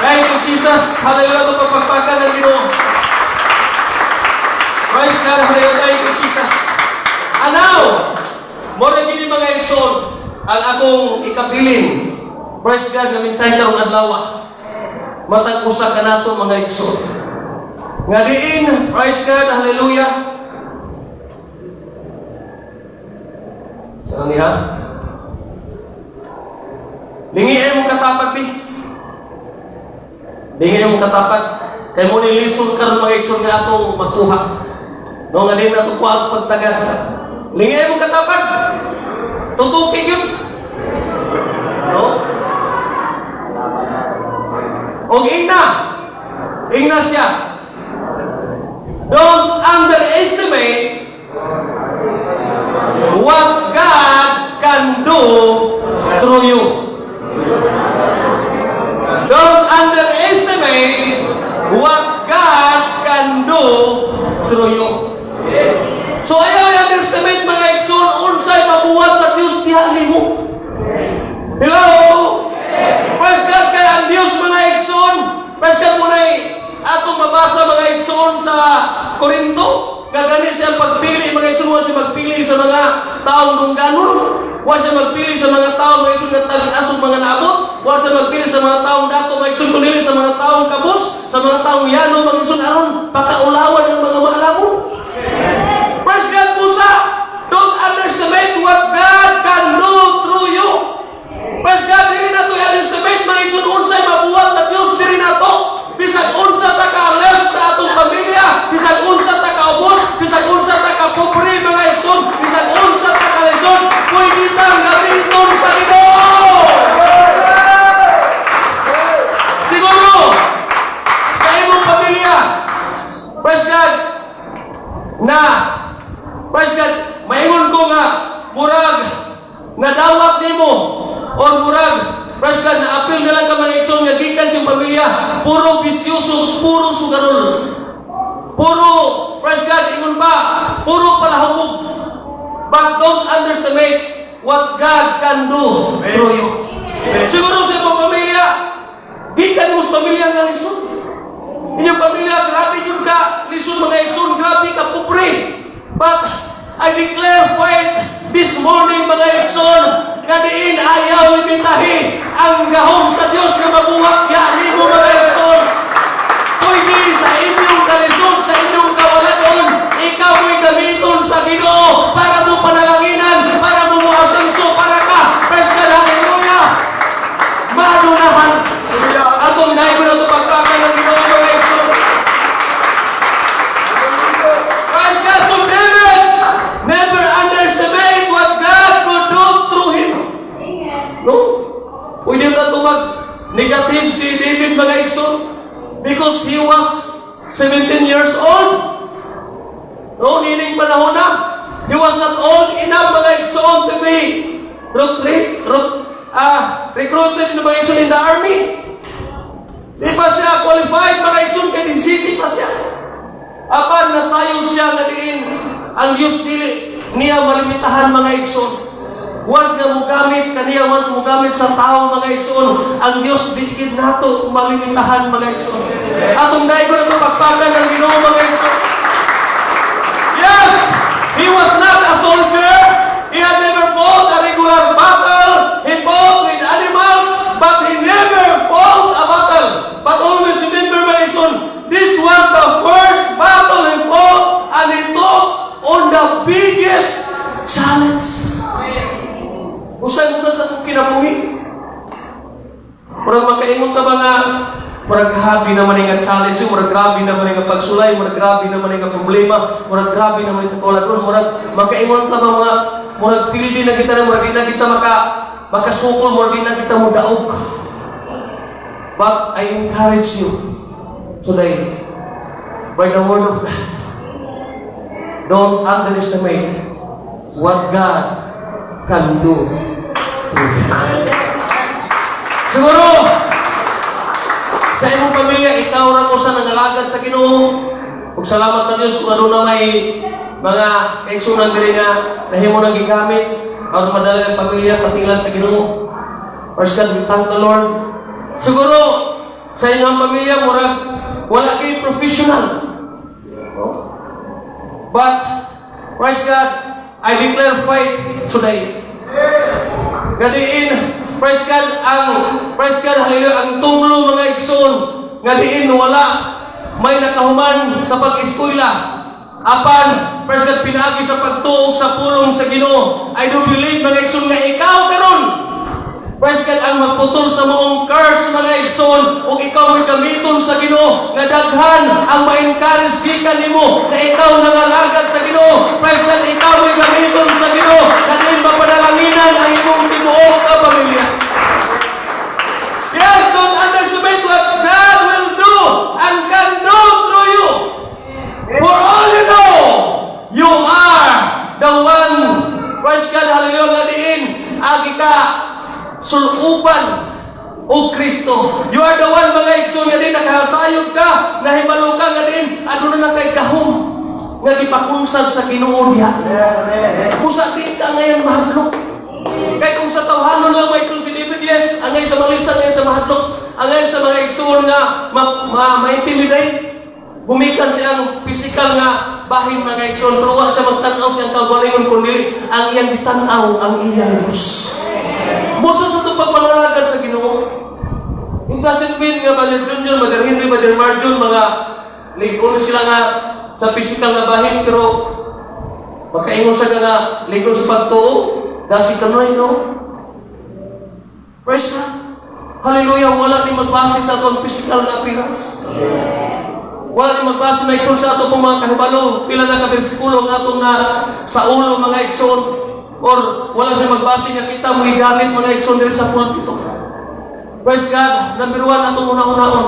Thank you, Jesus. Hallelujah. Atong pagpagpakan ng Ginoo. Praise God. Hallelujah. Thank you, Jesus. And now, mao ra gini, mga igsoon, ang akong ikabilin. Praise God, nga mensahe karong adlaw. Matag usa ka nato, mga igsoon. Nga diin, praise God, hallelujah. Saan niya? Lingi ay mong katapad, bi. Lingi ay mong katapad. Kay mao ni lesson karon, mga igsoon, nga atong makuha. No, nga din nato kuha ang pagtagad. Lingi ay mong katapad. Tutuki yun. No? Og ingna. Ingna siya. Don't underestimate what God can do through you. Don't underestimate what God can do through you. So ayaw i-underestimate, mga igsoon, unsay mabuhat sa Dios diha nimo. Hello? Praise God, kay ang Dios, mga igsoon. Praise God, muna'y atong mabasa, mga igsoon, sa Korinto. Nga gani siya pagpili, mga igsoon, wa siya magpili sa mga taong dungganon. Wa siya magpili sa mga taong, mga igsoon, nga tag-as og mga naabot. Wa siya magpili sa mga taong dato, mga igsoon, kundi sa mga taong kabus, sa mga taong yano, mga igsoon, aron pakaulawan ang mga maalamon. Praise God, busa. Don't underestimate what God can do through you. Praise God, dili nato i-underestimate, mga igsoon, unsay mabuhat sa Dios diri nato. Bisag unsa ta ka-less sa atong pamilya, bisag unsa ta kaubos, bisag unsa ta ka pobre, mga igsoon, bisag unsa ta ka lisod, pwede tang gamiton sa Ginoo. Siguro sa imong pamilya, praise God, na praise God, maingon ko nga murag nadawat nimo or murag, praise God, na apil na lang ka, mga igsoon, nga gikan sa pamilya puro bisyoso, puro sugarol, puro, praise God, ingon pa, puro palahubog. But don't underestimate what God can do through you. Siguro sa imong pamilya, gikan mo sa pamilya nga lisod. Inyong pamilya, grabe yun ka lisod, mga igsoon, grabe ka pobre. But I declare faith this morning, mga igsoon, nga diin ayaw limitahi ang gahom sa Dios nga mabuhat ya nimo, mga igsoon. Pwede sa inyong kalisod, sa inyong kawaladon, ikaw mo'y gamiton sa Ginoo para mo panalanginan, para mo moasenso, para ka, praise God, hallelujah, madunahan. Atong daygon ato pagpakan ng Ginoo, mga igsoon. Praise God. So David never underestimate what God could do through him. No? Pwede na ito mag negative si David, mga igsoon, because he was 17 years old. No, niining panahon na. He was not old enough, mga igsoon, to be recruited in, mga igsoon, in the army. Di pa siya qualified, mga igsoon, kay city pa siya. Apan nasayod siya nga diin ang Diyos dili niya malimitahan, mga igsoon. Once nga mugamit kaniya, once mugamit sa tao, mga igsoon, ang Diyos di gid nato malimitahan, mga igsoon. Atong daygon atong pagpakan ng Ginoo, mga igsoon. Yes, he was not a soldier. He had never fought a regular battle. He fought with animals, but he never fought a battle. But always remember, my son, this was the first battle he fought, and he took on the biggest challenge. Usa-usa sa atong kinabuhi. Murag makaingon ka ba nga, murag grabe naman nga challenge, murag grabe naman nga pagsulay, murag grabe naman nga problema, murag grabe naman nga kawaladon, murag makaingon ka ba mga murag pildi na kita na murag di na kita makasukol, murag di na kita mo daog. But I encourage you today by the word of God. Don't underestimate what God can do through you. Siguro, sa imong pamilya, ikaw ra ko sa nangalagad sa Ginoo. Ug salamat sa Dios kung ano na may mga kaigsunan diri nga nahimo nang gigamit aron madala ang pamilya sa tilan sa Ginoo. First God, we thank the Lord. Siguro, sa inyong pamilya, murag wala kay professional. No? But, praise God, I declare faith today. Nga diin, praise God, ang, praise God, hallelujah, ang tunglo, mga igsoon, nga diin wala may nakahuman sa pag-eskwela. Apan, praise God, pinaagi sa pagtuo sa pulong sa Ginoo. I do believe, mga igsoon, nga ikaw karon, praise God, ang magputol sa maong curse, mga igsoon, ug ikaw mo'y gamiton sa Ginoo, nga daghan ang ma-encourage gikan nimo na ikaw nangalagad sa Ginoo. Praise God, ikaw mo'y gamiton sa Ginoo, nga diin mapanalanginan ang imong tibuok ka pamilya. Yes, don't underestimate what God will do and can do through you. For all you know, you are the one, praise God, hallelujah, nga diin, agi ka sulupan o Kristo. You are the one, mga igsoon, nga diin nakasayod ka, nahibalo ka nga diin, aduna na kay gahom nga gipakunsad sa Ginoo diha. Busa di ka ngayon mahadlok. Kay kung sa tawhanon lang, mga igsoon, si David, yes, angay sa malisa, angay sa mahadlok, angay sa mga igsoon nga ma-intimidate. Gumikan siyang physical nga bahin, mga igsoon, pero wa siya magtan-aw siyang kaugalingon kundi ang iyang gitan-aw ang iyang Diyos. Busa sa itong pagpangalagad sa Ginoo. It doesn't mean nga Brother Junior, Brother Henry, Brother Marjun, mga ligon sila nga sa physical nga bahin, pero makaingon sa nga ligon sa pagtuo, dasi kanunay, no? Praise God. Hallelujah, wala ni magbase sa atong physical nga appearance. Wala ni magbase na, igsoon, sa atong mga kahibalo, pila na ka bersikulo ang atong na sa ulo, mga igsoon, or wala siya magbase nga kita mo gamit, mga igsoon, diri sa pulpito. Praise God, number one, atong una-unaon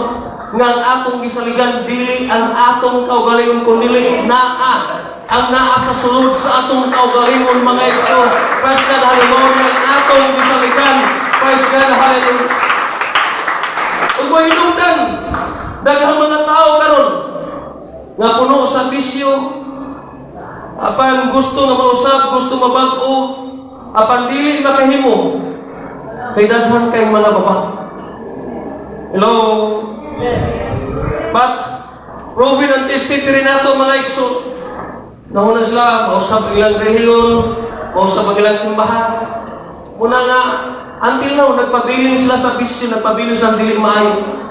nga ang atong gisaligan dili ang atong kaugalingon kundi naa ang naa sa sulod sa atong kaugalingon, mga igsoon. Praise God, hallelujah, ang atong gisaligan. Praise God, hallelujah. Ug mahinungdan, daghang mga tao karon nga puno sa bisyo, apan gusto nga mausab, gusto mabag-o, apan dili makahimo kay daghan kay mga babag. Hello? But proven and tested rin nato, mga igsoon. Nauna sila, mausab ang ilang relihiyon, mausab ang ilang simbahan. Muna nga, until now, nagpabilin sila sa bisyo, nagpabilin sa dili maayo.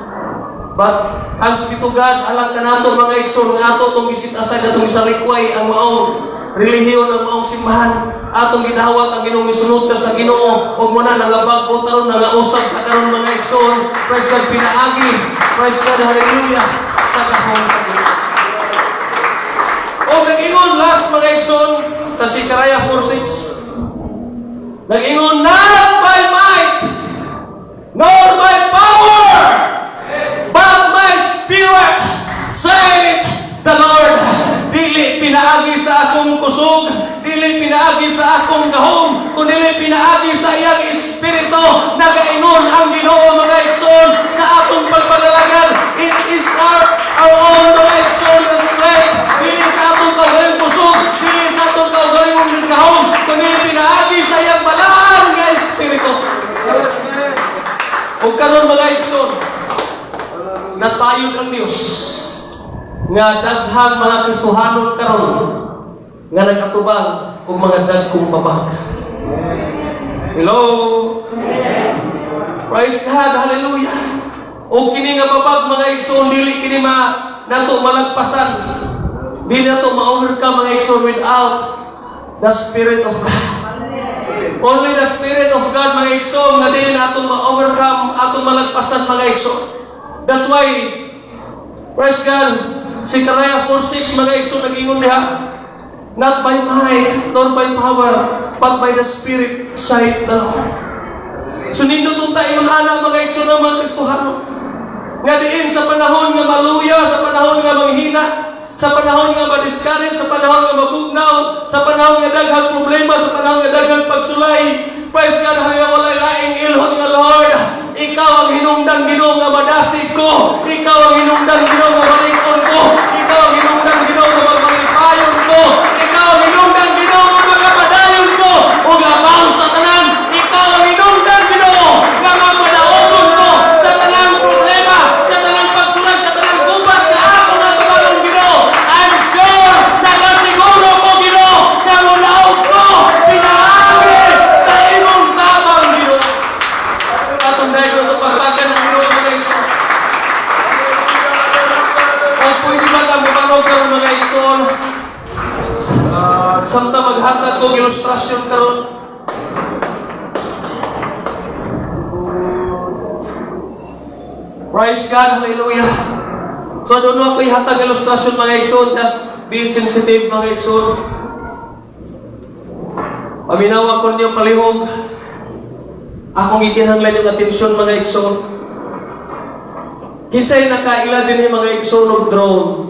But, thanks be to God, alang kanato, mga igsoon, nga ato itong gi-set aside, atong isalikway ang maong relihiyon, ang maong simbahan. Atong gidawat ang Ginoo, misunod ka sa Ginoo, ug muna nangabag-o taron, nangausab ka karon, mga igsoon. Praise God, pinaagi. Praise God, hallelujah, sa gahom sa Ginoo. O nag-ingon last, mga igsoon, sa Zechariah 4:6. Nag-ingon, "Not by might, nor by power, but my spirit, saith the Lord." Dili pinaagi sa akong kusog, dili pinaagi sa akong gahom, kundi pinaagi sa iyang espiritu. Nagaingon ang Ginoo, mga igsoon, sa atong pagpangalagad. It is our own, mga igsoon, the strength. Dili sa atong kaugalingong kusog, dili sa atong kaugalingong gahom, kundi pinaagi sa iyang balaan nga espiritu. Ug karon, mga igsoon, nasayod ang Dios nga daghang mga Kristohanon karon nga nag-atubang og mga dagkong babag. Hello? Praise God, hallelujah. O kini nga babag, mga igsoon, dili kini ma nato malagpasan. Di nato ma-overcome, mga igsoon, without the Spirit of God. Only the Spirit of God, mga igsoon, nga di nato ma-overcome, atong malagpasan, mga igsoon. That's why, praise God, Zechariah 4:6, mga igsoon, nag-ingon diha, "Not by might, nor by power, but by the Spirit, saith the Lord." So nindot unta ingon ana, mga igsoon, ng mga Kristohano. Nga diin sa panahon nga maluya, sa panahon nga manghina, sa panahon nga ma-discourage, sa panahon nga mabugnaw, sa panahon nga daghang problema, sa panahon nga daghang pagsulay, praise God, hallelujah, walay laing ilhon nga Lord. Ikaw ang hinungdan, Ginoo, nga madasig ko. Ikaw ang hinungdan, Ginoo, nga malig-on ko. Ikaw ang hinungdan, Ginoo, nga magmalipayon ko. Ikaw ang hinungdan, Ginoo, nga magapadayon ko. Ug labaw sa tanan, ikaw ang hinungdan, Ginoo, nga mapadaogon ko sa tanang problema, sa tanang pagsulay, sa tanang gubat na ako natubangon, Ginoo. I'm sure, nakasiguro ko, Ginoo, nga mulaog ko pinaagi sa imong tabang, Ginoo. Atong dahil sa pagpakan ng Ginoo, mga igsoon. O pwede ba ta mubarog karon, mga igsoon? Samtang maghatag ko ilustrasyon karon. Praise God, hallelujah. So doon ako ihatag ilustrasyon, mga igsoon, just be sensitive, mga igsoon. Paminawa ko ninyo palihog. Akong ikinahanglan yung atensyon, mga igsoon. Kinsay nakaila din mga igsoon og drone?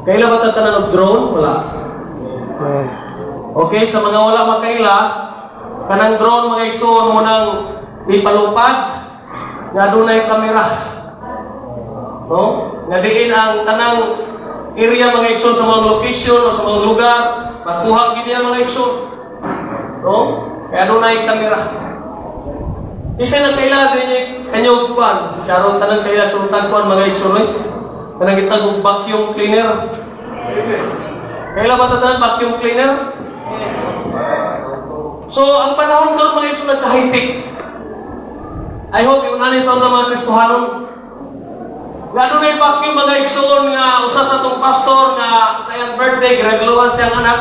Kaila ba tanan og drone? Wala. Okay, sa mga wala makaila, kanang drone, mga igsoon, mo nang ipalupad nga adunay kamera. No? Nga diin ang tanang area, mga igsoon, sa mga location o sa mga lugar, makuha gid niya, mga igsoon. No? Kaya adunay kamera. Kinsa nakaila din niya kanyo kuan, charon tanan kaya sultag kuan, mga igsoon oy. Kanang gitag og vacuum cleaner. Kaila ba tanan vacuum cleaner? So, ang panahon karon, mga igsoon, nagka-high-tech. I hope yung ani sa mga Kristohanon. Nga adunay vacuum, mga igsoon, nga usa sa atong pastor nga sa iyang birthday gregluhan siyang anak.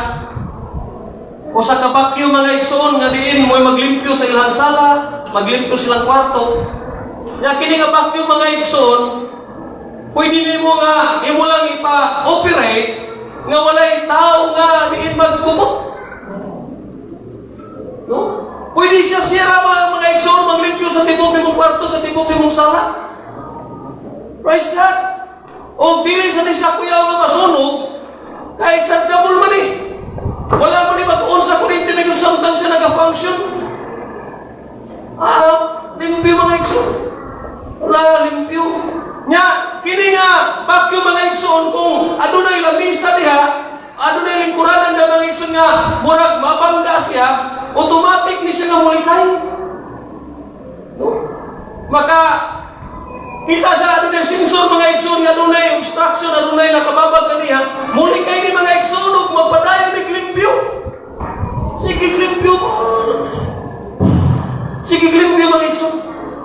Usa ka vacuum, mga igsoon, nga diin mo'y maglimpyo sa ilang sala, maglimpyo silang kwarto. Nga kini nga vacuum, mga igsoon, pwede nimo nga imo lang ipa-operate nga walay tao nga diin magkubot. No? Pwede siya sira mga igsoon maglimpyo sa tibok nimong kwarto, sa tibok nimong sala. Praise God. O dili sa ni siya kuyaw nga masunog, kahit chargeable man eh. Wala man ni mag-on sa kuryente may samtang siya nag-function. Ah, limpyo, mga igsoon. Wala, limpyo. Nya, kini nga vacuum, mga igsoon, kung adunay lamisa diha, adunay lingkuranan na, mga igsoon, nga murag mabangga siya, automatic ni siya nga mulikay. No? Maka kita siya adunay sensor, mga igsoon, nga adunay obstruction, adunay nakababag kaniya, mulikay ni, mga igsoon, ug magpadayon ni limpyo. Sige limpyo mo. Sige limpyo, mga igsoon.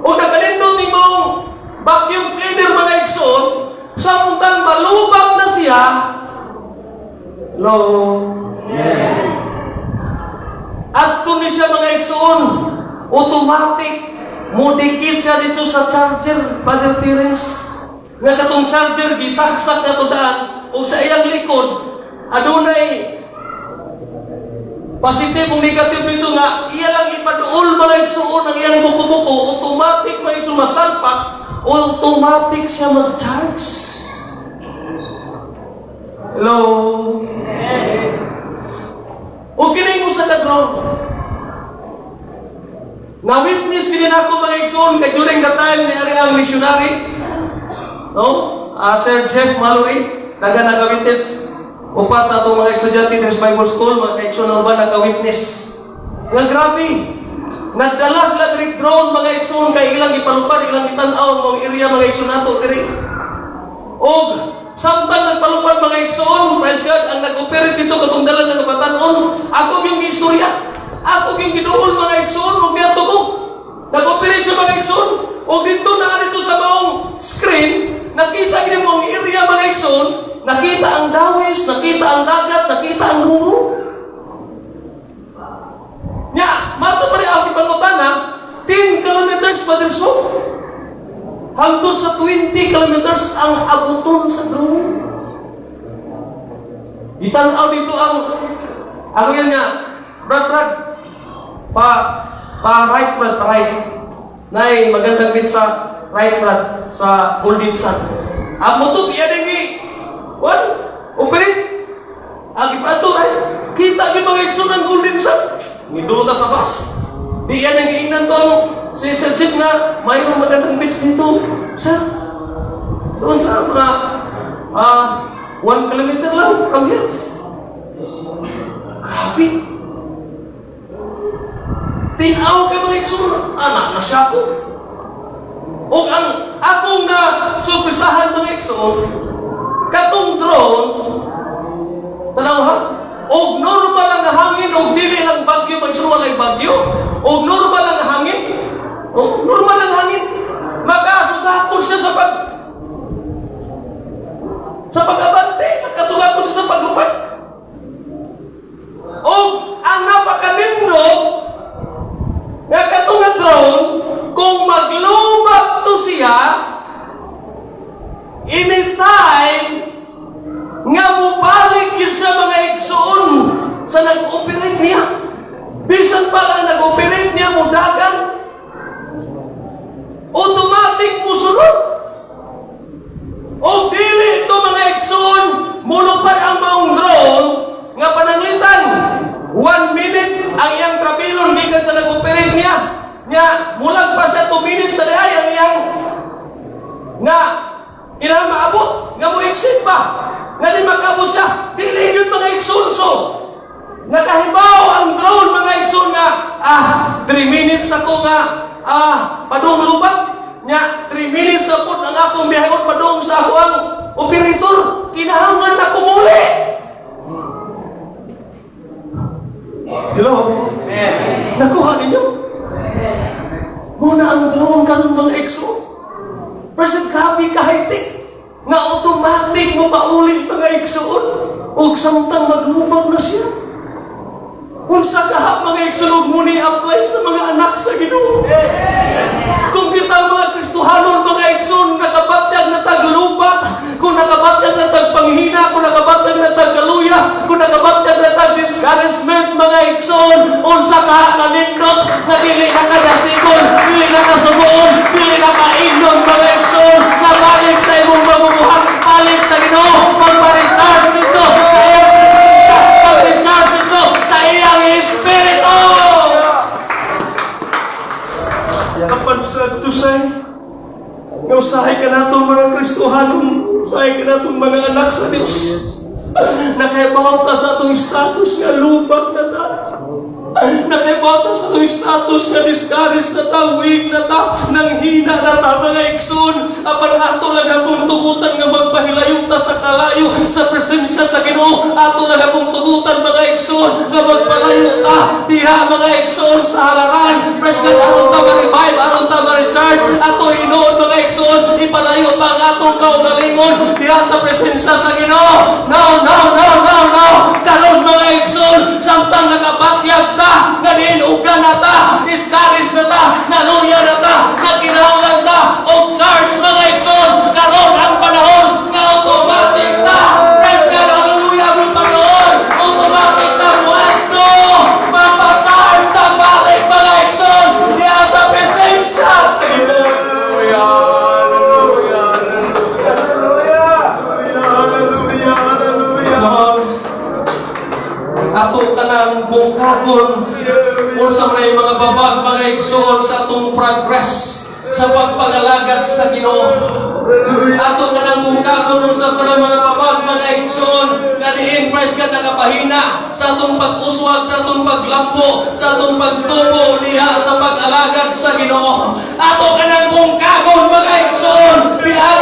O nakanindot ni maong vacuum cleaner, mga igsoon, samtang malubak na siya. Hello? Adto ni siya, mga igsoon, automatic, mudikit siya dito sa charger, Brother Terence. Nga katong charger, gisaksak na to daan, o sa iyang likod, adunay positive o negative nito nga iya lang ipaduol, mga igsoon, ang iyang buko-buko, automatic, mga igsoon, masalpak, automatic siya mag-charge. Hello? O kini mo sa ka-drone. Na-witness kini nako, mga igsoon, kay during the time ni ari ang missionary, no? Sir Jeff Mallory, naga naka-witness upat sa atong mga estudyante sa Bible School, mga kaigsoon na uban naka-witness. Nga grabe, nagdala sila diri drone, mga igsoon, kay ilang ipalupad, ilang itan-aw ang mga area, mga igsoon, nato diri. Og samtang nagpalupad, mga igsoon, praise God, ang nag-operate dito katong dala ng kabatanon, ako yung istorya. Ako yung giduol, mga igsoon, ug niadto ko. Nag-operate siya, mga igsoon, ug dito na dito sa maong screen, nakita gini mo ang area, mga igsoon, nakita ang dawis, nakita ang dagat, nakita ang ruro. Nya, mato pa rin ang ipangutana, 10 kilometers pa din so. Hangtod sa 20 kilometers ang abuton sa drone. Gitanaw dito ang ako yan nga, "Brad, Brad, pa right, Brad, pa right. Nay, magandang pizza." right brad sa Golden Sun. Ang motor iya din ni one operate. Agi pa ato, right? Kita gyud, mga igsoon, ang Golden Sun. Nidula sa bus. Di yan ang giingnan to ang si Sir Chief nga mayroong magandang beach dito. Sir, doon sa mga 1 kilometer lang from here. Grabe. Tinaw kay, mga igsoon, anak na siya ko. O ang akong na surprisahan, mga igsoon, katong drone, tanaw ha, og normal ang hangin, og dili lang bagyo, mga igsoon, walay bagyo, og normal ang hangin, oh, normal ang hangin, makasugakon siya sa pag-abante, makasugakon siya sa paglupad. O ang napakanindot nga katong nga drone, kung maglubat to siya, anytime nga mubalik yun sa, mga igsoon, sa nag-operate niya. Bisan pa ang nag-operate niya mudagan, automatic musunod. O dili ito, mga igsoon, mulupad ang maong drone nga pananglitan. 1 minute ang iyang travelon gikan sa nag-operate niya. Nya mulag pa siya 2 minutes na diay ang iyang nga kinahanglan maabot nga mo exit pa nga di makaabot siya. Dili yun, mga igsoon. So nakahibaw ang drone, mga igsoon, nga 3 minutes na ko nga padung lubat nya, 3 minutes na pud ang akong biyahon padung sa ako ang operator, kinahanglan na kumuli. Hello? Nakuha ninyo? Muna ang drone karon, mga igsoon. President, grabe ka high-tech. Nga automatic mo pauli, mga igsoon. Ug samtang maglubat na siya. Unsa kaha, mga igsoon, ug mo ni apply sa mga anak sa Ginoo. Kung kita mga Kristohanon, mga igsoon, nakabatyag na taglubat, kung nakabatyag na tagpanghina, kung nakabatyag na tagkaluya, kung nakabatyag na tag discouragement, mga igsoon, unsa kaha kanindot na dili na kadasigon, dili na kasubuon, dili na kaingnon, mga igsoon, na balik sa imong mabubuhat, balik sa Ginoo, magpa-recharge nito sa iyang presensya, mag-recharge nito sa iyang Espiritu. Kapan sa tusay, nga usahay ka nato mga Kristohanon, usahay ka natong mga anak sa Diyos. Nakahibaw ta sa atong status nga lubag na ta. Nakahibaw ta sa atong status nga discouraged na ta, weak na ta, nanghina na ta, mga igsoon. Apan ato lang akong tugutan nga magpahilayo ta sa kalayo sa presensya sa Ginoo. Ato lang akong tugutan, mga igsoon, nga magpalayo ta diha, mga igsoon, sa halaran. Praise God, aron ta ma-revive, aron ta ma-recharge. Ato hinuon, mga igsoon, ipalayo ta ang atong kaugalingon diha sa presensya sa Ginoo. No, no, no, no, no. Karon, mga igsoon, samtang nakabatyag ta, nga diin uga na ta, discouraged na ta, naluya na ta, nagkinahanglan ta og charge, mga igsoon. Karon ang panahon nga automatic ta. Praise God, hallelujah, mga Panginoon. Automatic ta muadto. Mapacharge ta balik, mga igsoon, diha sa presensya sa Ginoo. Hallelujah, hallelujah, hallelujah, hallelujah. Ato kanang bungkagon unsa man ay mga babag, mga igsoon, sa atong progress sa pagpangalagad sa Ginoo. Ato kanang bungkagon unsa pa mga babag, mga igsoon, nga diin, praise God, nakapahina sa atong pag-uswag, sa atong paglambo, sa atong pagtubo diha sa pag-alagad sa Ginoo. Ato kanang bungkagon, mga igsoon, pinaagi.